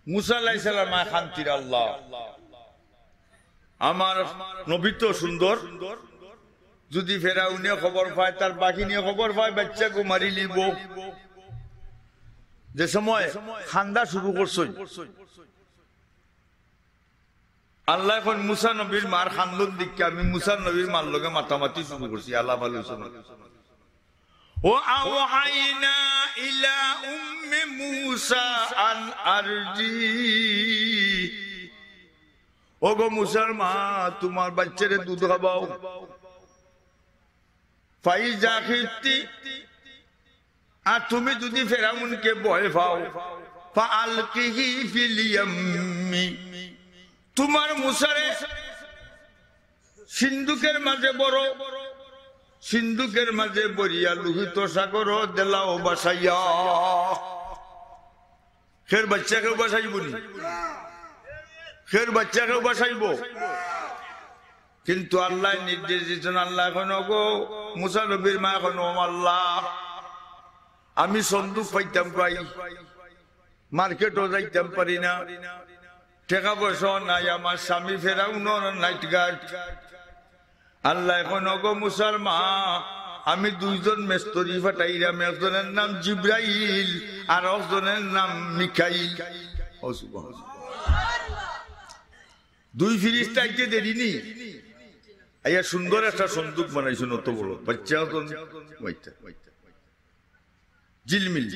মুসা আলাইহিস সালাম আয় কান্দিরা, আল্লাহ, আমার নবী তো সুন্দর, যদি ফেরাউনে খবর পায়, তার বাহিনীয়ে খবর পায়, বাচ্চাগু মারিলিবো। যে সময় কান্দা শুরু করছইন, আল্লায় কইন মুসা নবীর মার কান্দন দেখিয়া আমি মুসা নবীর মার লগে মাতামাতি শুরু করছি, আলাপ আলোচনা। وأوحينا إلى أم موسى أن أرضعيه। ওগো মুসার মা, তুমার বাইচ্চারে দুধ খাবাও। فإذا خفت, আর তুমি যদি ফেরাউনকে ভয় পাও, فألقيه في اليم, তুমার মুসারে সিন্ধুকের মাঝে ভরো, সিন্ধুকের মাঝে ভরিয়া লোহিত সাগরো দেলাও ভাসাইয়া। কেউর বাইচ্চা কেউ ভাসাইবো নি? কেউর বাইচ্চা কেউ ভাসাইবো? কিন্তু আল্লায় নির্দেশ দিছইন, আল্লায় কইন, ওগো মুসা নবীর মায় কইন, ও আল্লাহ, আমি সন্দুক পাইতাম কই, মার্কেটো যাইতাম পারি না, টেকা পয়সাও নাই, আমার স্বামী ফেরাউনর নাইট গার্ড। আল্লায় কইন, ওগো মুসার মা, আমি দুইজন মেস্তরি পাঠাইরাম, একজনের নাম জিব্রাইল আর একজনের নাম মিকাইল। ও সুবহানাল্লাহ। দুই ফিরিস্তা আইতে দেরি নি, আইয়া সুন্দর একটা সন্দুক বানাইছইন, অত বড়, বাইচ্চা অত বাইচ্চা। ঝিলমিল।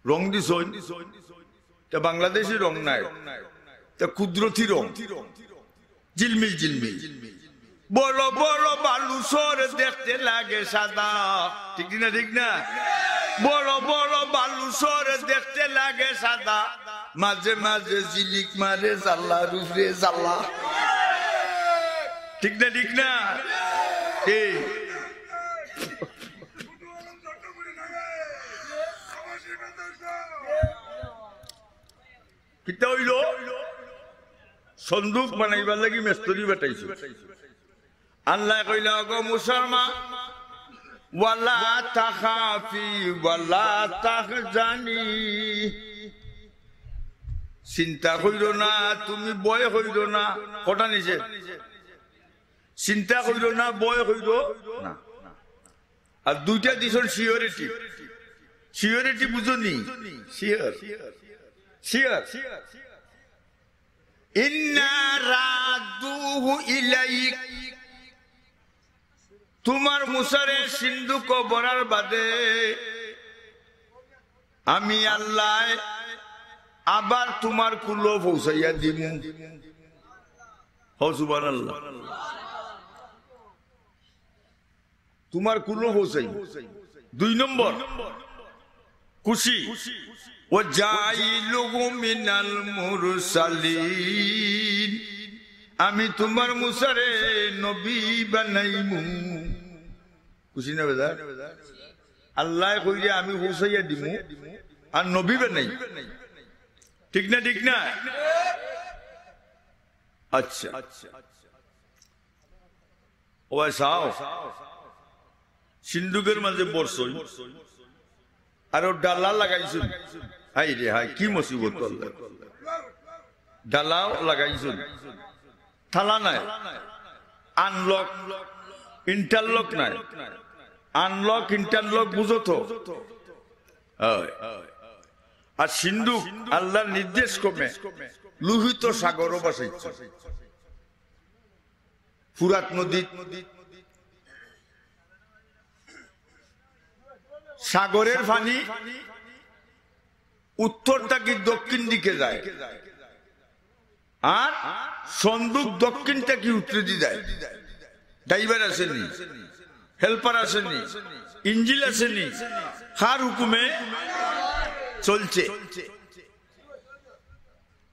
রং দিছইন। তা বাংলাদেশি রং নায়। তা কুদরতি রং। ঝিলমিল, ঝিলমিল। বড় বড় বালুচর দেখতে লাগে সাদা। ঠিক না, ঠিক না? বড় বড় বালুচর দেখতে লাগে সাদা। মাঝে মাঝে ঝিলিক মারে জাল্লার উপরে জাল্লা। ঠিক না, ঠিক না? এই কিতা অইলো? সন্দুক বানাইবার লাগি মেস্তরি পাঠাইছইন। আল্লায় কইলা, ওগো মুসার মা, ওয়ালা তাখাফি ওয়ালা তাহজানি, চিন্তা কইরো না, তুমি ভয় কইরো না। কটা নিছে? চিন্তা কইরো না, ভয় কইরো না। আর দুইটা দিছইন সিওরিটি। সিওরিটি বুঝো নি? সিওর। সিওর। ইন্না রাদ্দুহু ইলাইক। তুমার মুসারে সিন্ধুকো ভরার বাদে আমি আল্লায় আবার তুমার কুলো পৌঁছাইয়া দিমু। হো সুবহানাল্লাহ। তুমার কুলো পৌঁছাইমু। দুই নম্বর খুশি, "ওয়া জাইলুহু মিনাল মুরসালিন।" আমি তুমার মুসারে নবী বানাইমু। খুশি না বেজার? আল্লায় কইরা আমি পৌঁছাইয়া দিমু, আর নবী বানাইমু। ঠিক না, ঠিক না? আচ্ছা, ও ভাই সাব, সিন্দুকর মাঝে বরছইন, আর ও ডালা লাগাইছইন। হায় রে হায়, কি মুসিবত আল্লাহ। ডালাও লাগাইছইন, তালা নাই, আনলক, ইন্টারলক নাই। আনলক, ইন্টারলক বুঝো তো? অয়। আর সিন্দুক আল্লার নির্দেশ ক্রমে লোহিত সাগরো ভাসাইছে। ফুরাত নদীত সাগরর পানি উত্তর থাকি দক্ষিণ দিকে যায়, আর সন্দুক দক্ষিণ থাকি উত্তরেদি যায়। ড্রাইভার আছে নি, হেল্পার আছে নি, ইঞ্জিন আছে নি, কার হুকুমে চলছে।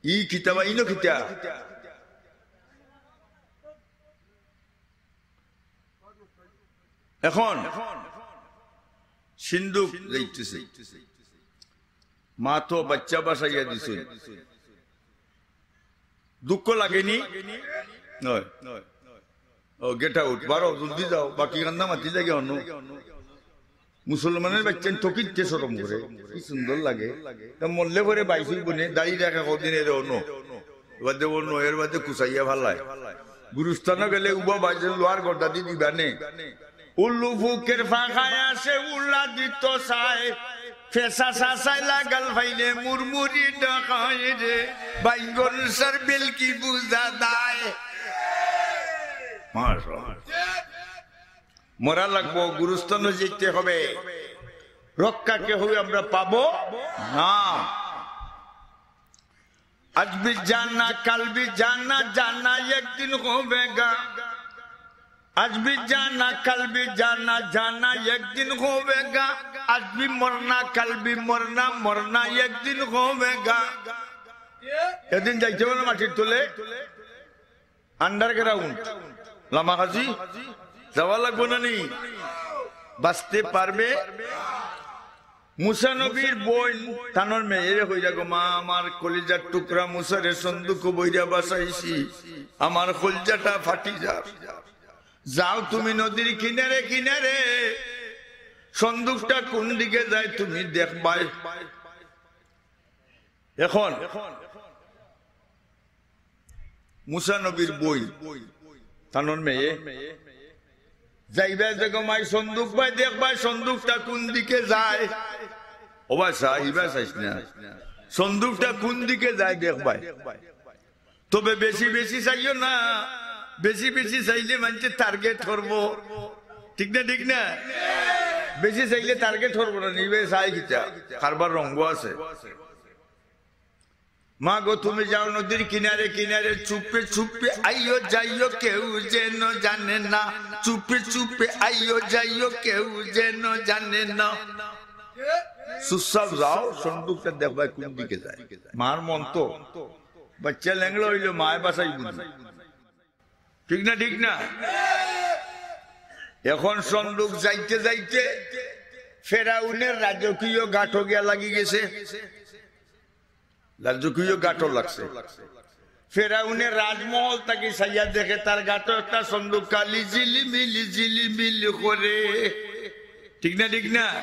ই কিতাবা ইনো কিতা? এখন সিন্দুক যাইতেছে, মা তো বাচ্চা ভাসাইয়া দিছইন, দুঃখ লাগেনি? নয়। ও, গেট আউট, বারো, জলদি যাও, বাকি কান্দা মাতি লাগে অন্য। মুসলমানর বাচ্চাইন তো কিত্তে শরম করে, কি সুন্দর লাগে। তা মরলে পরে বাইশ বনে দাড়ি রাখে কদিন এর অন্য, এর বাদে অন্য, এর বাদে কুচাইয়া ফালায়। গুরুস্থানো গেলে উবা বাইশ লোয়ার গর্দা দি দিবা নে। উল্লু ফুকের ফাঁকায় আসে উল্লা দিত চায়, ফেসা সাসাই লাগাল ফাইলে মুরমুরি ডকায় রে, বাইঙ্গন সার বেলকি বুঝা দায়। মাশাআল্লাহ। মরা লাগবো, গুরুস্থানো যেতে হবে, রক্ষা কেউ আমরা পাবো না। আজ ভি জানা, কাল ভি জানা, জানা একদিন হবেগা। আজ ভি জানা, কাল ভি জানা, জানা একদিন হবেগা। আজ ভি মরনা, কাল ভি মরনা, মরনা একদিন হবেগা। এদিন যাইতে হবে না মাটির তলে। আন্ডারগ্রাউন্ড, লামা হাজি, যাওয়া লাগবো না নি? বাঁচতে পারবে? মুসা নবীর বইন তানর মেয়েরে কইরা, "গো মা, আমার কলিজার টুকরা মুসারে সন্দুক বইরা বাসাইছি, আমার কলিজাটা ফাটি যার। যাও তুমি নদীর কিনারে কিনারে, সন্দুকটা কোন দিকে যায় তুমি দেখবায়।" এখন মুসা নবীর বইন, তানর মেয়ে, যাইবায় যে, "গো মাই, সন্দুক বায় দেখবায়, সন্দুকটা কোন দিকে যায়।" ও ভাই সাব, ইবায় চাইস না, সন্দুকটা কোন দিকে যায় দেখবায়। তবে বেশি বেশি চাইও না, বেশি বেশি চাইলে মানষে টার্গেট করবো, ঠিক না, ঠিক না? বেশি চাইলে টার্গেট করবো না, নিবে চাই কিতা, কারবার রঙ্গ আছে। মা গো, তুমি যাও নদীর কিনারে কিনারে, চুপে চুপে আইও যাইও, কেউ যেন জানে না। চুপে চুপে আইও যাইও, কেউ যেন জানে না। চুপচাপ যাও, সন্দুকটা দেখবায় কোন দিকে যায়। মার মন তো, বাচ্চা লেংড়া অইলে মায় বাসাই বুঝি। ঠিক না, ঠিক না? এখন সন্দুক যাইতে যাইতে ফেরাউনের রাজকীয় গাটো গিয়া লাগি গেছে। রাজকীয় গাটো লাগছে। ফেরাউনের রাজমহল থাকি চাইয়া দেখে তার গাটো একটা সন্দুক খালি ঝিলিমিলি ঝিলিমিলি করে। ঠিক না, ঠিক না?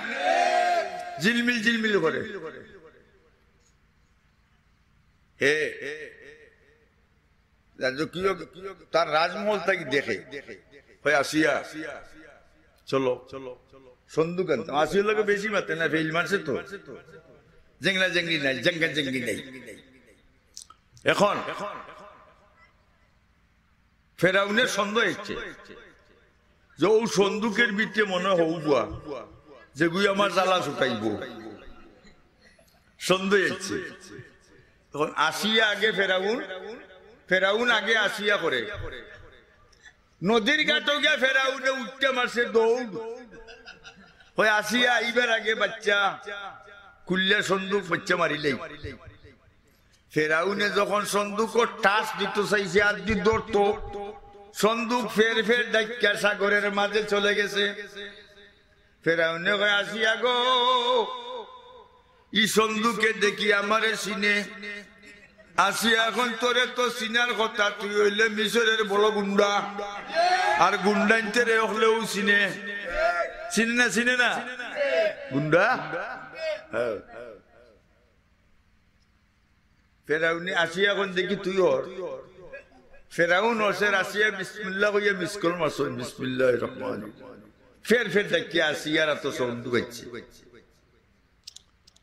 ঝিলমিল ঝিলমিল করে। হে, রাজকীয়, তার রাজমহল থাকি দেখে, কয়, "আসিয়া, চলো, সন্দুক আনতাম।" আসিয়ার লগে বেশি মাতে না, ফেইল মারছে তো। জেংলা জেংলি নাই, জেঙ্গা জেঙ্গি নাই। এখন ফেরাউনের সন্দেহ হচ্ছে যে অউ সন্দুকর ভিতরে মনে হয় হউ বুয়া, যেগুই আমার জ্বালা ছুটাইবো। সন্দেহ হচ্ছে। তখন আসিয়া আগে ফেরাউন, ফেরাউন আগে আসিয়া করে। নদীর ঘাটো গিয়া ফেরাউনে উঠতে মারছে দৌড়। কয়, "আসিয়া, আইবার আগে বাইচ্চা খুলিয়া সন্দুক বাইচ্চা মারিলাই।" ফেরাউনে যখন সন্দুকো টাচ দিতো চাইছে, আত দি ধরতো, সন্দুক ফের ফের ডাকিয়া সাগরের মাঝে চলে গেছে। ফেরাউনে কয়, "আসিয়া গো, ই সন্দুকে দেখি আমারে চিনে।" আসিয়া, এখন তোরে তো চিনার কথা, তুই অইলে মিশরের বড় গুন্ডা, আর গুন্ডাইন্তরে অকলেউ চিনে। চিনে না, চিনে না? গুন্ডা? হ্যাঁ। ফেরাউনে, আসিয়া, এখন দেখি তুই অর। ফেরাউন অসের, আসিয়া বিসমিল্লাহ কইয়া মিস কল মারছইন, বিসমিল্লাহির রহমানির রহিম। ফের ফের ডাকিয়া আসিয়ার আতো সন্দুক আইছে।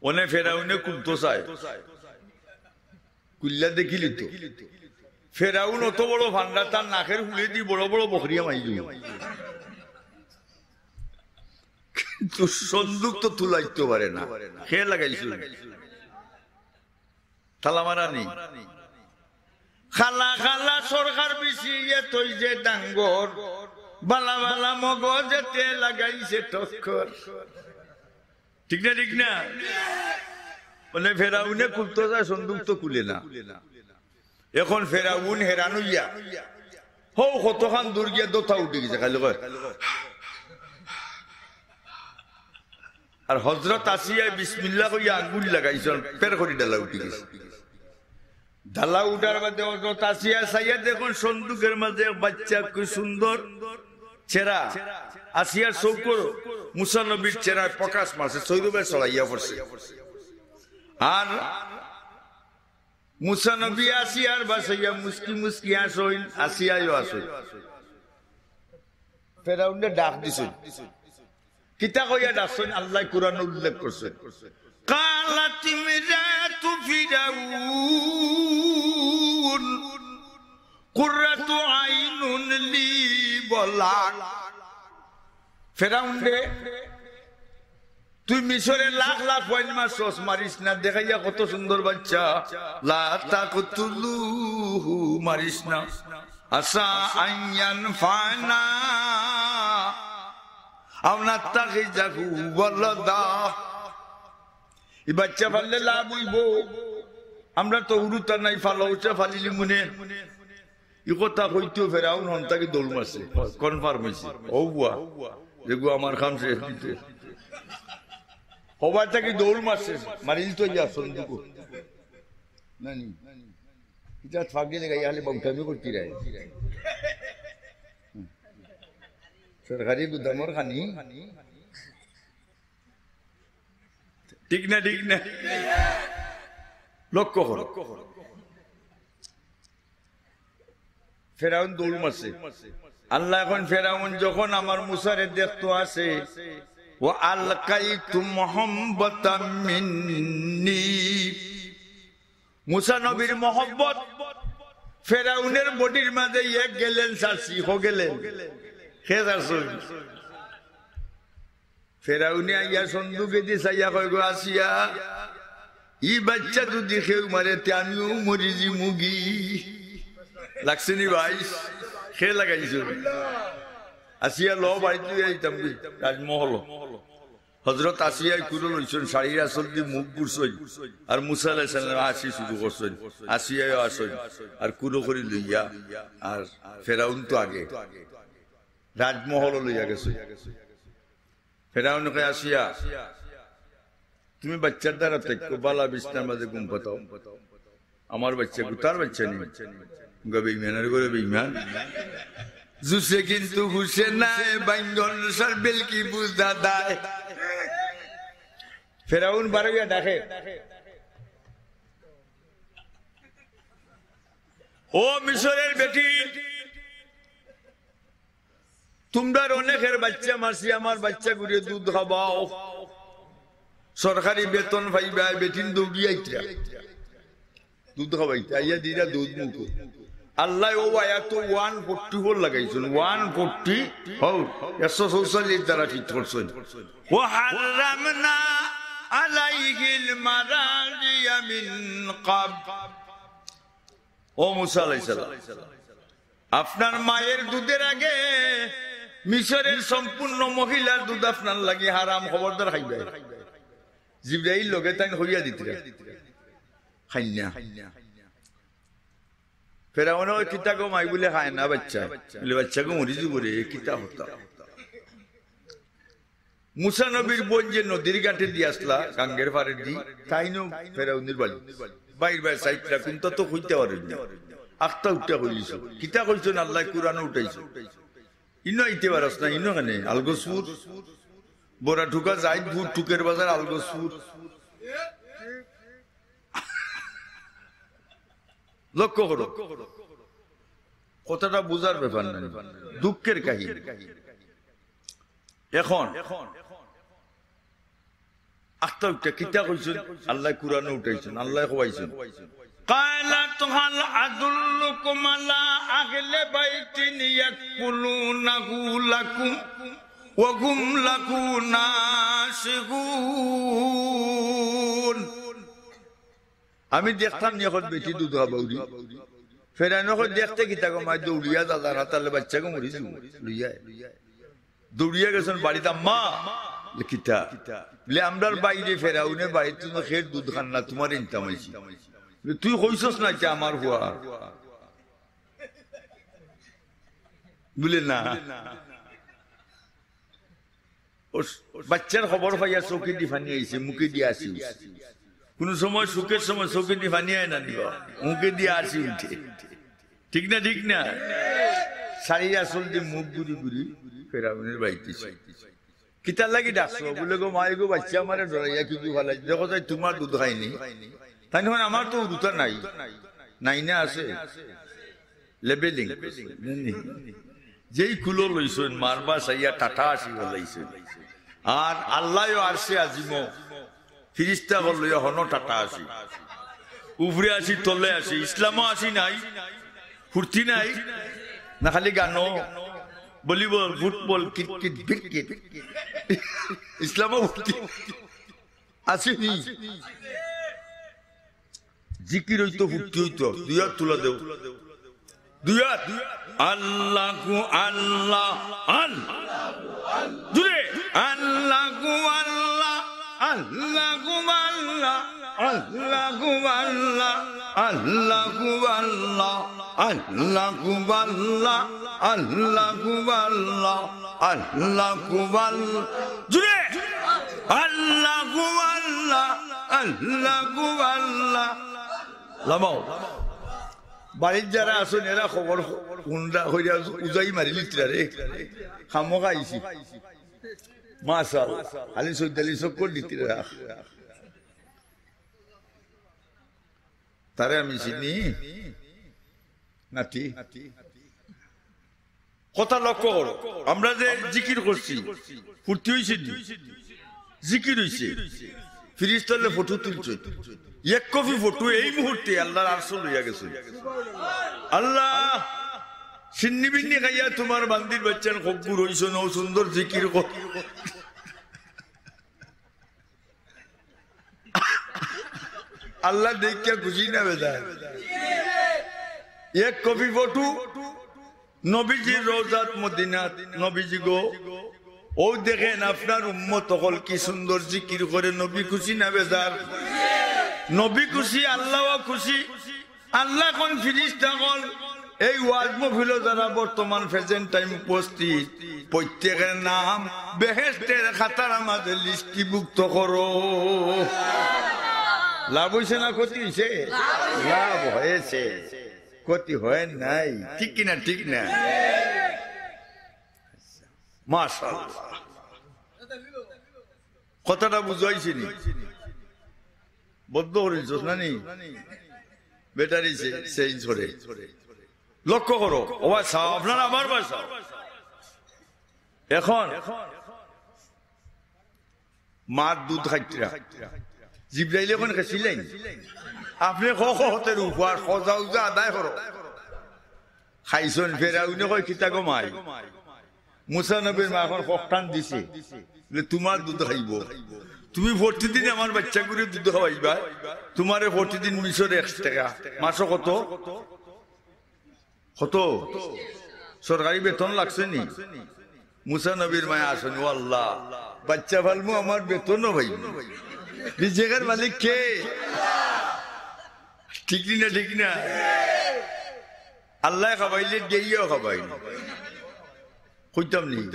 অনে ফেরাউনে খুলতো চায়, খুলিয়া দেখিলিতো। ফেরাউন অত বড় ফান্ডা, তার নাকের হুড়েদি বড় বড় বকরিয়া মারি দিবো। কিন্তু সন্দুক তো তুলাইতো পারে না, কে লাগাইছে? তালা মারা নি। খালা খালা সরকার বিছিয়ে থইছে ডাঙ্গর, বালা বালা মগজেতে লাগাইছে টক্কর। ঠিক না, ঠিক না? মানে ফেরাউনে খুলতো চায়, সন্দুক তো খুলে না। এখন ফেরাউন হেরান অইয়া, হউ কতখান দূর গিয়া দোতা উঠি গেছে, খালি কয়। আর হজরত আসিয়ায় বিসমিল্লাহ কইয়া আঙ্গুল লাগাইছইন, ফের করি ডালা উঠি গেছে। ডালা উঠার বাদে হজরত আসিয়া চাইয়া দেখইন সন্দুকের মাঝে এক বাইচ্চা, কি সুন্দর চেহারা। আসিয়ার চউখো মুসা নবীর চেহারায় ফোকাস মারছে, সৌরভে ছড়াইয়া পড়ছে। আর মুসা নবী আসিয়ার বাসাইয়া মুচকি মুচকি হাসইন, আসিয়ায়ও হাসইন। ফেরাউনরে ডাক দিছইন। কিতা কইয়া ডাকছইন, আল্লায় কুরআনো উল্লেখ করছইন। قالت امرأة فرعون قرة عين لي ولك। ফেরাউনরে, তুই মিশরে লাখ লাখ ফুয়াইন মারছস, মারিস না, দেখাইয়া কত সুন্দর বাইচ্চা। لا تقتلوه, মারিস না। عسى أن ينفعنا أو نتخذه ولدا। ই বাইচ্চা পাললে লাভ অইবো, আমরা তো হুরুতা নাই, ফালা উচা ফালিলিমুনে। ই কথা কইতেউ ফেরাউন হন থাকি দৌড় মারছে, কনফার্ম অইছে। ও বুয়া, যেগু আমার কাম শেষ দিতে। হবায় থাকি দৌড় মারছে, মারি দিতো ইয়া সন্দুকো। নানি, ইটা ফাঁকি লাগাইয়া খালি বংকামি করতি রায়। সরকারি গুদামর খানি। ঠিক না, ঠিক না? লক্ষ্য করো। ফেরাউন দৌড় মারছে। আল্লায় কইন, ফেরাউন যখন আমার মুসারে দেখতো আছে, وألقيت محبة مني। মুসা নবীর মহব্বত ফেরাউনের বডির মাঝে এক গেলেন ছাড়ছি, হ গেলেন। কে ছাড়ছইন? ফেরাউনে আইয়া সন্দুকেদি চাইয়া কয়, "গো আসিয়া, ই বাইচ্চা যুদি কেউ মারে, তে আমিও মরি যিমুগি।" লাগছে নি ভাই? কে লাগাইছে? আসিয়া ল বাড়িত লইয়া যাইতাম গি, রাজমহল। হজরত আসিয়ায় কুলো লইছইন, শাড়ির আঁচলদি মুখ গুরছইন, আর মুসা আলাইহিস সালাম হাসি শুরু করছইন, আসিয়ায়ও হাসইন, আর কুলো করি লইয়া, আর ফেরাউন তো আগে রাজমহল লইয়া গেছে। ফেরাউনে কয়, "আসিয়া, তুমি বাইচ্চার দ্বারা থাইক্কো, বালা বিছনার মাঝে ঘুম পাতাও। আমার বাইচ্চা, গুতার বাইচ্চা নি।" গো বেইমানর ঘরে বেইমান। জুসে কিন্তু হুসে নাই, বাইঙ্গন সার বেলকি বুঝা দায়। ফেরাউন বারইয়া ডাকে, "ও মিশরের বেটি, তুমরার অনেকের বাইচ্চা মারছি, আমার বাইচ্চাগুরে দুধ খাবাও, সরকারি বেতন পাইবায়।" বেটিন দৌড়িয়া আইতরা, দুধ খাবাইতা, আইয়া দিরা দুধ মুখো। আল্লায় অউ আয়াতো one forty four লাগাইছইন, one forty four, একশো চৌচল্লিশ দ্বারা ঠিক করছইন। وحرمنا عليه المراضع من قبل। ও মুসা আলাইহিস সালাম, আপনার মায়ের দুধের আগে মিশরের সম্পূর্ণ মহিলার দুধ আপনার লাগি হারাম, খবরদার খাইবা। জিব্রাইল লগে তাইন কইয়া দিতরা, খাইন না। ফেরাউনে কয়, "কিতা গো মাই বুলে খায় না বাচ্চা?" বুলে, "বাচ্চা গো মরি যিবো রে, কিতা হতা?" মুসা নবীর বইন যে নদীর ঘাটেদি আছলা, গাঙ্গের পাড়েদি, তাইনও ফেরাউনের বাড়ি। বাইর বাইর চাইতরা, কুনতা তো কইতা পারইন না। আখতা উঠা কইলিছো। কিতা কইছইন আল্লায় কুরআনো উঠাইছইন। ইনো আইতে পারস না, ইনো কেনে? আলগোসপুর। বড়াঠুকা, জাইদপুর, টুকের বাজার, আলগোসপুর। লক্ষ্য করো, কথাটা বুঝার ব্যাপার না, দুঃখের কাহিনী। এখন আখতা উঠা কিতা কইছইন, আল্লায় কুরআনো উঠাইছইন, আল্লায় কওয়াইছইন। قالت هل أدلكم على أهل بيت يكفلونه لكم وهم له ناصحون। আমি দেখতাম নি এখন বেটি দুধ খাবাউরি। ফেরাউনে কয়, "দেখতে কিতা গো মাই, দৌড়িয়া যা, যা না, তাইলে বাচ্চা গো মরি যিবো, লইয়া আয়।" দৌড়িয়া গেছইন বাড়িত, "আম্মা।" বুলে, "কিতা?" বুলে, "আমরার বাইরে ফেরাউনে বাইরে তুমি খের দুধ খান না, তুমারে ইনতাম আইছি।" বুলে, "তুই কইছস না ইটা আমার ফুয়া?" বুলে, "না।" ও বাচ্চার খবর পাইয়া চউখেদি পানি আইছে, মুখেদি আছি। কুনু সময় সুখের সময় চউখেদি পানি আয় না নি বা, মুখেদি আছি উঠে। ঠিক না, ঠিক না? শাড়ির আঁচলদি মুখ ঘুরি ঘুরি ফেরাউনের বাড়িত আইছে। "কিতার লাগি ডাকছো?" বুলে, "গো মাই গো, বাচ্চা আমারে ডরাইয়া কিগু ফালাইছে। দেখো তাই তুমার দুধ খাইনি।" তাইন কইন, "আমার তো উরুতা নাই।" নাই না আছে? লেবেলিং। যেই কুলো লইছইন, মারবা চাইয়া টাটা আশি বলাইছইন। আর আল্লায়ও আরশে আজিমো ফিরিস্তা অকল লইয়া হনো টাটা আছি, উপরে আছি, তলে আছি, ইসলামও আছি নাই, ফুর্তি নাই, না খালি গানো, ভলিবল, ফুটবল, ক্রিকেট, বিক্রিট। ইসলামও ফুর্তি আছি নি? জিকির অইতো, ফুর্তি অইতো। দুই আত তুলা দেও। দুই আত। আল্লাহু আল্লাহ, আল্লাহ। জুরে। আল্লাহু আল্লাহ, আল্লাহু আল্লাহ, আল্লাহু আল্লাহ, আল্লাহু আল্লাহ, আল্লাহু আল্লাহ, আল্লাহু আল্লাহ, আল্লাহু আল্লাহ। জুরে। আল্লাহু আল্লাহ, আল্লাহু আল্লাহ। লামাও। বাড়িত যারা আছইন, এরা খবর হুনরা কইরা উজাই মারি লিতরা রে। খামোখা আইছি। মাশাআল্লাহ। খালি সৈদালি চক্কর দিতরা। তারে আমি চিনি। নাতি। কথা লক্ষ্য করো, আমরা যে জিকির করছি, ফুর্তি অইছে নি? জিকির অইছে। ফিরিস্তালে ফটো তুলছে। এক কপি ফটো এই মুহূর্তে আল্লাহর আরশো লইয়া গেছে। আল্লাহ, সিন্নি বিন্নি খাইয়া তুমার বান্দির বাচ্চার খগ্গুর অইছে, নও সুন্দর জিকির কর। আল্লাহ দেখিয়া খুশি না বেজার? এক কপি ফটো, নবীজির রওজাত মদিনাত, নবীজি গো, অউ দেখইন আপনার উম্মত অকল কি সুন্দর জিকির করে, নবী খুশি না বেজার? নবী খুশি, আল্লাহও খুশি। আল্লাহ কইন ফিরিস্তা অকল, এই ওয়াজ মাহফিলো যারা বর্তমান present time উপস্থিত, প্রত্যেকের নাম বেহেশতের খাতার মাঝে লিস্টিভুক্ত করো। লাভ অইছে না ক্ষতি অইছে? লাভ অইছে, ক্ষতি অয় নাই। ঠিক কি না? ঠিক না? মাশাআল্লাহ। কথাটা বুঝাইছি নি? বদ্ধ করিলছস না নি? ব্যাটারি চে-, চেঞ্জ করে। লক্ষ্য করো, ও ভাই সাহেব, আপনারা আমার ভাই সাহেব। এখন মার দুধ খাইতরা। জিব্রাইলে কইন খাইছিলাইন? আপনে খ খ হতে রূপ আর খজা উজা আদায় করো। খাইছইন, ফেরাউনে কয়, "কিতা গো মাই?" মুসা নবীর মায় অখন খকটান দিছে, বুলে, "তুমার দুধ খাইবো, তুমি প্রতিদিন আমার বাইচ্চাগুরে দুধ খাওয়াইবায়, তুমারে প্রতিদিন মিশরে এক টেকা।" মাসো কত? কত? সরকারি বেতন লাগছে নি? মুসা নবীর মায় আছইন, "ও আল্লাহ, বাইচ্চা ফালমু, আমার বেতনও পাইমু।" রিজিকের মালিক কে? ঠিক নি না, ঠিক না? আল্লায় খাবাইলে দেইয়াও খাবাইন। কইতাম নি?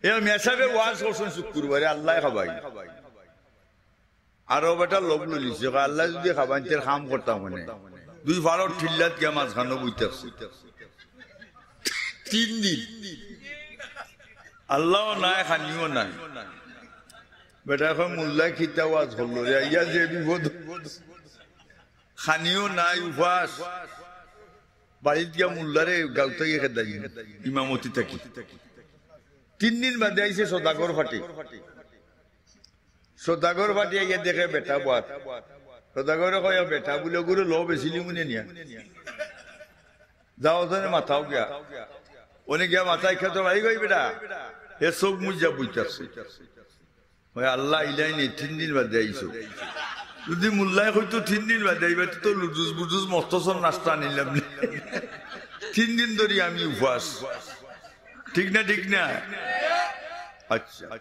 এ মেসাবে ওয়াজ করছইন শুক্রবারে, আল্লায় খাবাইন। আরো বেটা লোভ লইলিছে, কয়, "আল্লায় যুদি খাবাইন, তে কাম করতাম কেনে?" দুই ফাড়র ঠিল্লাত গিয়া মাঝখানো বই থাকছে। তিন দিন। আল্লাও নাই, খানিও নাই। বেটা কয়, "মুল্লায় কিতা ওয়াজ করলো রে, আইয়া যে বিপদ।" খানিও নাই, উপাস। বাড়িত গিয়া মুল্লারে গাউতা গিয়া খেদাই, ইমামতি থাকি। তিন দিন বাদে আইছে সদাগর ফাটি। সদাগর ফাটি আইয়া দেখে বেটা বওয়াত। সদাগরে কয়, "বেটা বুলে গুরু লো বেশি লিমুনে নিয়া।" যাও জনে মাথাও গিয়া। অনে গিয়া মাথায় খেতো, "ভাই গই বেটা।" হে চোখ মুজিয়া বইতাছে। কয়, "আল্লাহ, ইলাইন নি, তিন দিন বাদে আইছো।" যুদি মুল্লায় কইতো, "তিন দিন বাদে আইবা," তে তো লুডুস বুডুস মস্তসর নাস্তা আনিলাম নি। তিন দিন ধরি আমি উপাস। ঠিক না, ঠিক না? আচ্ছা।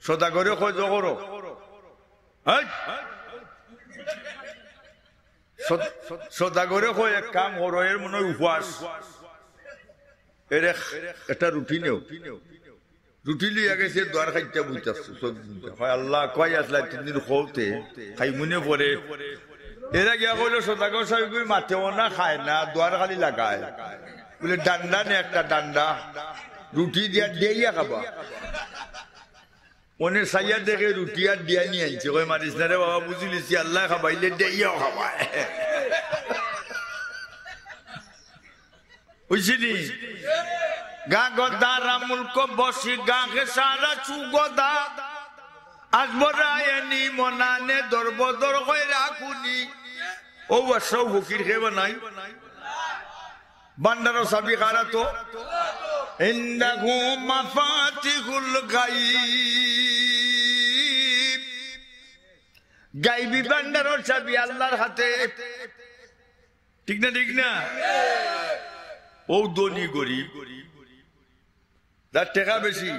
সদাগরে কয়, "জগরো।" হেই! সদ-, সদাগরে কয়, "এক কাম করো, এর মনো অয় উপাস। এরে একটা রুটি নেও।" রুটি লইয়া গেছে, দুয়ার খাইতে বইতাছে। কয়, "আল্লাহ, কই আসলা তিন দিন খোতে, খাইমুনে পরে।" এরা গিয়া কইলো, "সদাগর সাব ইগুই মাতেও না, খায় না, দুয়ার খালি লাগায়।" বুলে, "ডান্ডা নে একটা ডান্ডা, রুটি দিয়া দেইয়া খাবা।" অনে চাইয়া দেখে রুটি আর দিয়া নিয়া আইছে। কয়, "মারিস না রে বাবা, বুঝিলিছি, আল্লায় খাবাইলে দেইয়াও খাবায়।" বুঝছিনি? গা গদা রামুল কো বসি গা কে সারা চুগদা। আজ বরায়নি মনানে দরবদর কই রাখুনি। ও বাদশাহ ফকির কে বানাই। ভান্ডারর চাবি কার আতো? ইন্দাহু মাফাতিহুল গাইব। গাইবি ভান্ডারর চাবি আল্লাহর হাতে। ঠিক না, ঠিক না? ও ধনী গরিব, যার টেকা বেশি,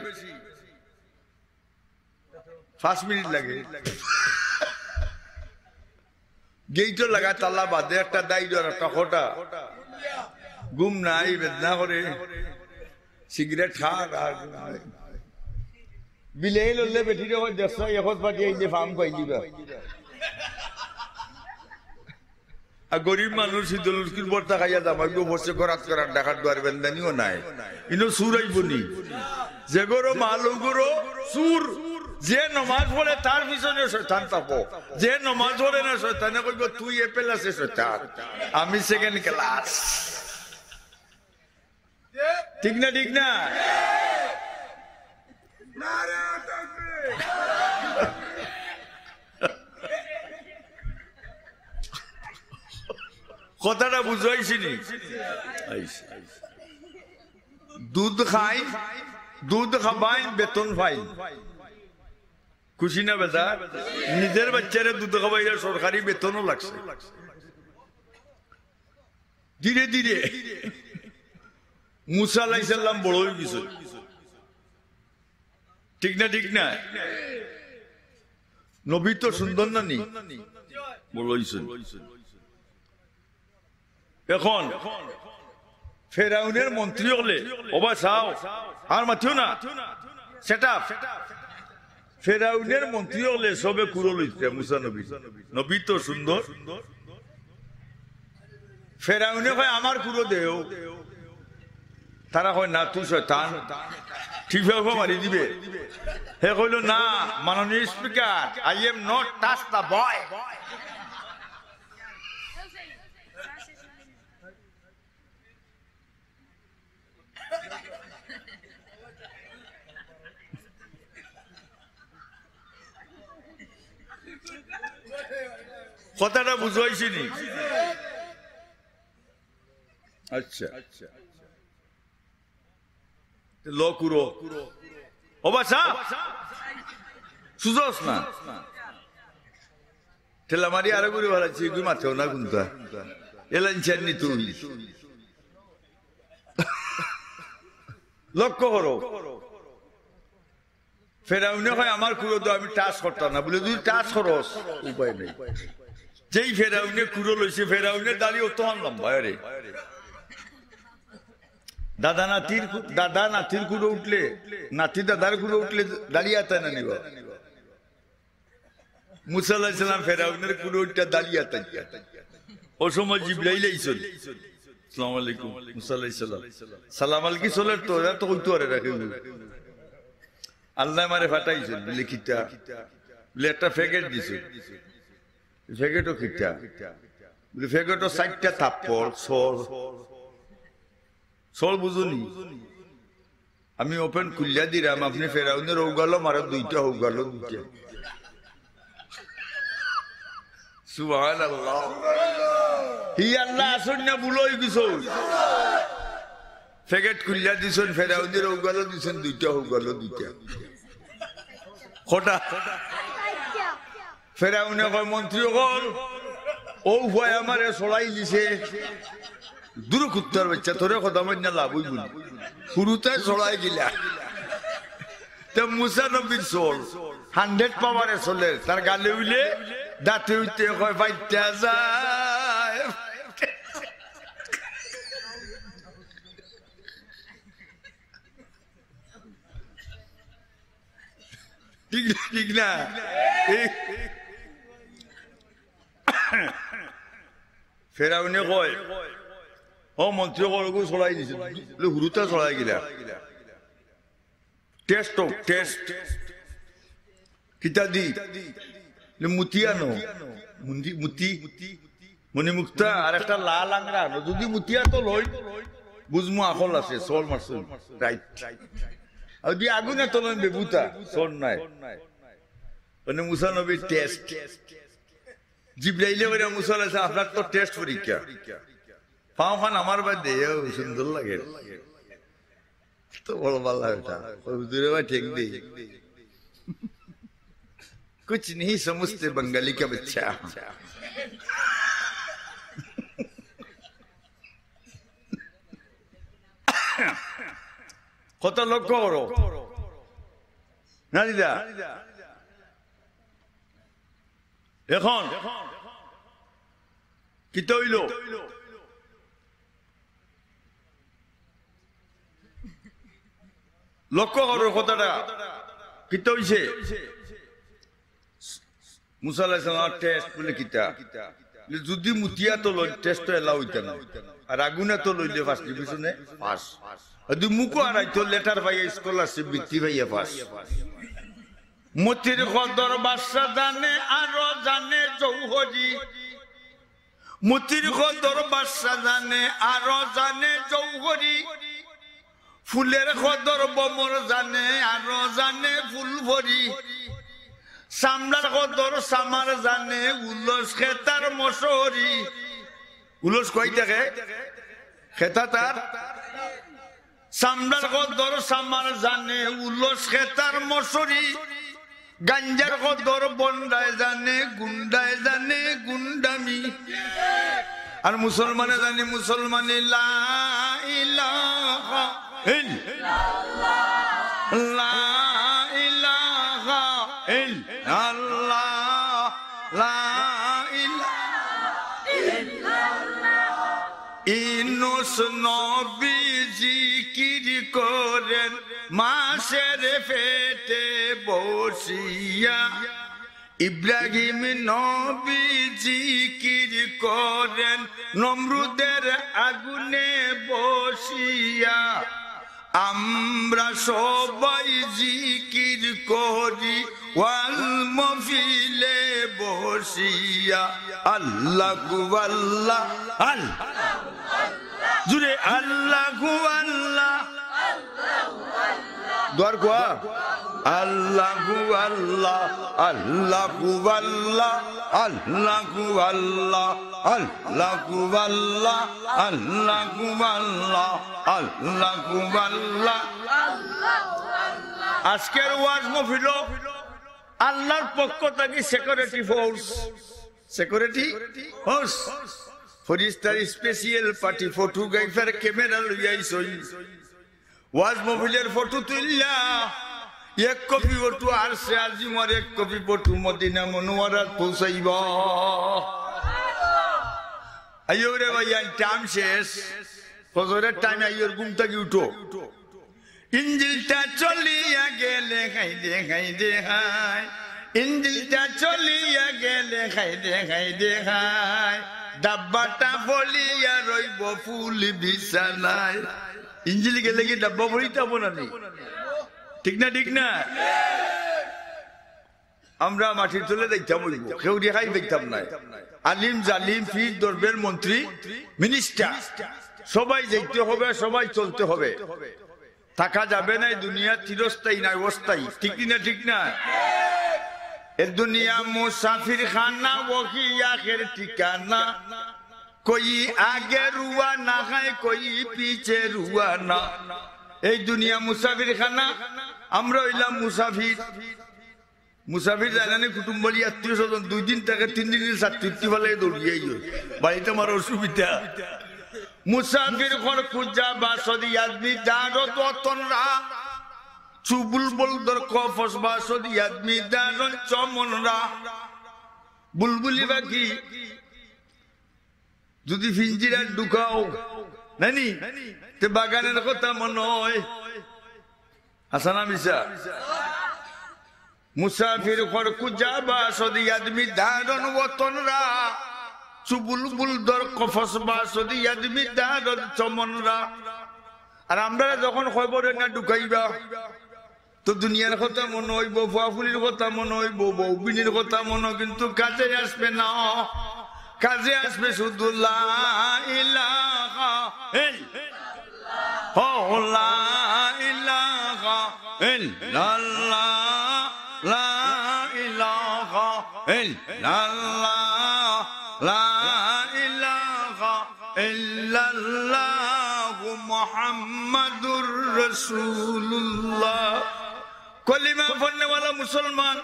পাঁচ মিনিট লাগে। গেইটও লাগা তালা বাদে একটা দাই ডর একটা খোটা। ঘুম নাই, বেদনা করে, সিগারেট খার আর ঘুম নাই। বিলেই লড়লে বেটিরে কয়, "দেখছ, এখন পাঠিয়ে এই যে ফার্ম পাই দিবা।" আর গরিব মানুষ শীতল উস্কির ভর্তা খাইয়া জামাই গো বসে করাত করার ডাকার দুয়ার বেন্দানিও নাই। ইনো চুর আইব নি? যে গরো মাল ও গরো চুর। যে নমাজ পড়ে তার পিছনে শয়তান থাকো। যে নমাজ পড়ে না শয়তানে কইব, "তুই এ প্লাসে শয়তান, আমি সেকেন্ড ক্লাস।" ঠিক না, ঠিক না? কথাটা বুঝাইছি নি? আইছে। দুধ খাই, দুধ খাবাইন, বেতন পাই। খুশি না বেজার? নিজের বাচ্চারে দুধ খাবাইলে সরকারি বেতনও লাগছে। ধীরে ধীরে মুসা আলাইহিস সালাম বড় অই গেছে। ঠিক না, ঠিক না? নবী তো সুন্দর না নি? বড় অইছে। এখন ফেরাউনের মন্ত্রী অকলে, "ওবা চাও, আর মাতিও না, সেট আপ।" ফেরাউনের মন্ত্রী অকলে সবে কুরো লইছে মুসা নবী। নবী তো সুন্দর। ফেরাউনে কয়, "আমার কুরো দেও।" তারা কয়, "না, তুই শয়তান, টিপা উপা মারি দিবে।" হে কইল, "না, মাননীয় speaker, I am not touch the boy।" কথাটা বুঝাইছি নি? আচ্ছা, ল কুরো। ও বাসা, সুজস না। ঠেলা মারি আরো ঘুরে বেড়াচ্ছি, এগুলি মাতেও না কুন্তা। এলাইন চাননি তুই। লক্ষ্য করো, ফেরাউনে কয়, "আমার কুড়ো দেও, আমি টাচ করতাম না।" বলে, "তুই টাচ করস, উপায় নেই।" যেই ফেরাউনে কুড়ো লইছে, ফেরাউনের দাড়ি অতখান লম্বা, আরে। দাদা নাতির কু-, দাদা নাতির কুড়ো উঠলে, নাতি দাদার কুড়ো উঠলে দাড়ি আতায় না নি বা? মুসা আলাইহিস সালাম ফেরাউনের কুড়ো উঠা দাড়ি আতাইতা। ও সময় জিব্রাইল আইছইন। "আসসালামু আলাইকুম।" মুসা আলাইহিস সালাম। সালাম আলকি চলের তো, এরা তো কইতো পারে না কেউ। আল্লায় আমারে পাঠাইছইন, বলে, "কিতা?" বলে, "একটা প্যাকেট দিছইন।" "প্যাকেটও কিতা?" বলে, "প্যাকেটও চাইরটা থাপ্পড়, সর।" সর বুঝো নি? আমি ওপেন খুলিয়া দিরাম, আপনে ফেরাউনের অউ গালো মারো দুইটা, অউ গালো দুইটা। সুবহানাল্লাহ। হি আল্লাহ আছইন না, ভুল অই গেছে। প্যাকেট খুলিয়া দিছইন, ফেরাউনের অউ গালো দিছইন দুইটা, অউ গালো দুইটা। কটা? ফেরাউনে কয়, "মন্ত্রী অকল, অউ পুয়ায় আমারে চড়াই দিছে।" দুরু কুত্তার বাইচ্চা, তোরে কথা মাইন্না লাভ অইবো নি? হুরুতায় চড়াই দিলা। তে মুসা নবীর চড়, hundred power-এ চলের, তার গালে উইলে দাঁতে উইতে কয়, "ফাইট্টা যায়।" ঠিক না, ঠিক না? এই ফেরাউনে কয়, "ও মন্ত্রী, অকলগু চড়াই দিছে, হুরুতা চড়াই গিলা।" টেস্ট হোক, টেস্ট। কিতা দি? বলে, "মুতি আনো।" মুন্দি-, মুতি। মণিমুক্তা আর একটা লাল আংরা আনো। যদি মুতিয়া তো লই, বুঝমু আকল আছে, চড় মারছইন। রাইট। আর যদি আগুনে তো লই, বেবুতা, চড় নাই। মানে মুসা নবীর টেস্ট। জিব্রাইলে কইরা, "মুসা আলাইহিস সালাম, আপনার তো টেস্ট পরীক্ষা।" পাও খান আমার বাদে, ও সুন্দর লাগে। তো বড় ভালা বেটা। ও হুজুরে ভাই ঠিক দেই। কুছ নেই সমঝতে বাঙালি কা বাচ্চা। কথা লক্ষ্য করো। না দিদা? এখন কিতা অইলো? লক্ষ্য করো কথাটা, কিতা অইছে? মুসা আলাইহিস সালাম টেস্ট বলে কিতা? বলে, যদি মুতিয়া তো লই, টেস্ট তো এলাও অইতা না। আর আগুনে তো লইলে ফার্স্ট ডিভিশনে পাস। আর যদি মুখো আড়াইতো, লেটার পাইয়া, স্কলারশিপ বৃত্তি পাইয়া পাস। মতির কদর বাদশা জানে, আরো জানে জৌহরি। মতির কদর বাদশা জানে, আরো জানে জৌহরি। ফুলের কদর ভমর জানে, আরো জানে ফুলফড়ি। চামড়ার কদর চামার জানে, উলস খেতার মশরি। উলস কই থাকে? খেতা তার। চামড়ার কদর চামার জানে, উলস খেতার মশরি। গাঞ্জার কদর বন্ডায় জানে, গুন্ডায় জানে গুন্ডামি। আর মুসলমানে জানে মুসলমানি। লা ইলাহা ইল্লাল্লাহ, লা ইলাহা ইল্লাল্লাহ, লা ইলাহা ইল্লাল্লাহ। ইউনুস নবী জিকির করেন মাছের পেটে বসিয়া। ইব্রাহিম নবী জিকির করেন নমরুদের আগুনে বসিয়া। আমরা সবাই জিকির করি ওয়াজ মহফিলে বসিয়া। আল্লাহু আল্লাহ, আল্লাহ। জুরে আল্লাহু আল্লাহ। দুয়ার কুয়া। আল্লাহু আল্লাহ, আল্লাহু আল্লাহ, আল্লাহু আল্লাহ, আল্লাহু আল্লাহ, আল্লাহু আল্লাহ, আল্লাহু আল্লাহ। আজকের ওয়াজ মহফিল আল্লাহর পক্ষ থাকি সিকিউরিটি ফোর্স, সিকিউরিটি ফোর্স। ফিরিস্তার স্পেশাল পার্টি ফটোগ্রাফার ক্যামেরা লইয়া আইছইন। ওয়াজ মহফিলর ফটো তুললা, এক কপি ফটো আরশে আজিমর, এক কপি ফটো মদিনা মুনাওয়ারাত পৌঁছাইবা। আইও রে ভাই, আইন টাইম শেষ, ফজরের টাইম, আইওর ঘুম থাকি উঠো। ইঞ্জিলটা চলিয়া গেলে হায় রে হায় রে হায়, ইঞ্জিলটা চলিয়া গেলে হায় রে হায় রে হায়, ডাব্বাটা পড়িয়া রইব ফুল বিছানায়। ইঞ্জিল গেলে কি ডাব্বা পড়িতাম না নি? ঠিক না, ঠিক না? আমরা মাটির তলে যাইতাম অইব, কেউ রেহাই পাইতাম নায়। আলিম জালিম, পীর দরবেশ, মন্ত্রী, মিনিস্টার, সবাই যাইতে হবে, সবাই চলতে হবে। থাকা যাবে না, এই দুনিয়া চিরস্থায়ী নায়, অস্থায়ী। ঠিক কি না, ঠিক না? এ দুনিয়া মুসাফির খানা, ওহি আখের ঠিকানা। কই আগে রুয়ানা হায়, কই পিছে রুয়ানা। এই দুনিয়া মুসাফির খানা, আমরা অইলাম মুসাফির। মুসাফির যায় না নি, কুটুম বাড়ি, আত্মীয় স্বজন, দুই দিন থাকে, তিন দিন, চার দিন, তিন ফালাই দৌড়িয়ে আইও। বাড়িত আমার অসুবিধা। মুসাফির ঘর খুঁজা বাসদি আদমি দারদ ওতনরা। চুবুল বলদর কফস বাসদি আদমি দারদ চমনরা। বুলবুলি পাখি যদি ফিঞ্জিরা ঢুকাও, নানি, তে বাগানের কথা মনে হয়। হাসানা মিশা। মুসাফির ঘর খুঁজা বাসদি আদমি দারদ ওতনরা। চুবুল বুলদর কফস বাসদি আদমি দারদ চমনরা। আর আমরা যখন খবরে না ঢুকাইবা, তো দুনিয়ার কথা মনে অইব, ফুয়াফুলির কথা মনে অইব, বউবিনির কথা মনে, কিন্তু কাজে আসবে না। কাজে আসবে শুধু লা ইলাহা ইল্লাল্লাহ। ও লা ইলাহা ইল্লাল্লাহ, লা ইলাহা ইল্লাল্লাহ, লা ইলাহা ইল্লাল্লাহু মুহাম্মাদুর রাসূলুল্লাহ। কলিমা পড়নেওয়ালা মুসলমান,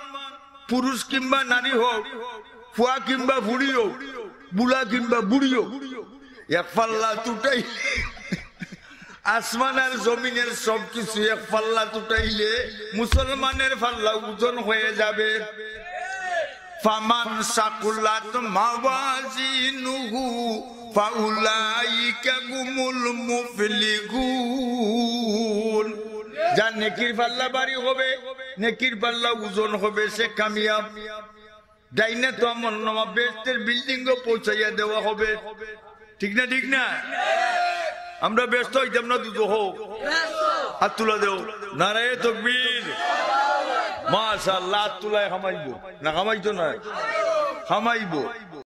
পুরুষ কিংবা নারী হোক, ফুয়া কিংবা ফুড়ি হোক, বুড়া কিংবা বুড়ি হোক, এক পাল্লাত উঠাই, আসমান আর জমিনের সবকিছু এক পাল্লাত উঠাইলে মুসলমানের পাল্লা ওজন হয়ে যাবে। ফামান সাকুলাত মাওয়াজিনুহু ফাউলাইকা হুমুল মুফলিহুন। যার নেকির পাল্লা ভারী হবে, নেকির পাল্লা ওজন হবে, সে কামিয়াব। ডাইনে তো আমলনামা বেহেশতের বিল্ডিংও পৌঁছাইয়া দেওয়া হবে। ঠিক না, ঠিক না? আমরা বেহেশত অইতাম না দুজখ? হাত তুলা দেও। নারায়ে তকবীর। মাশাআল্লাহ, হাত তুলায় হামাইবো। না হামাইতো না? হামাইবো।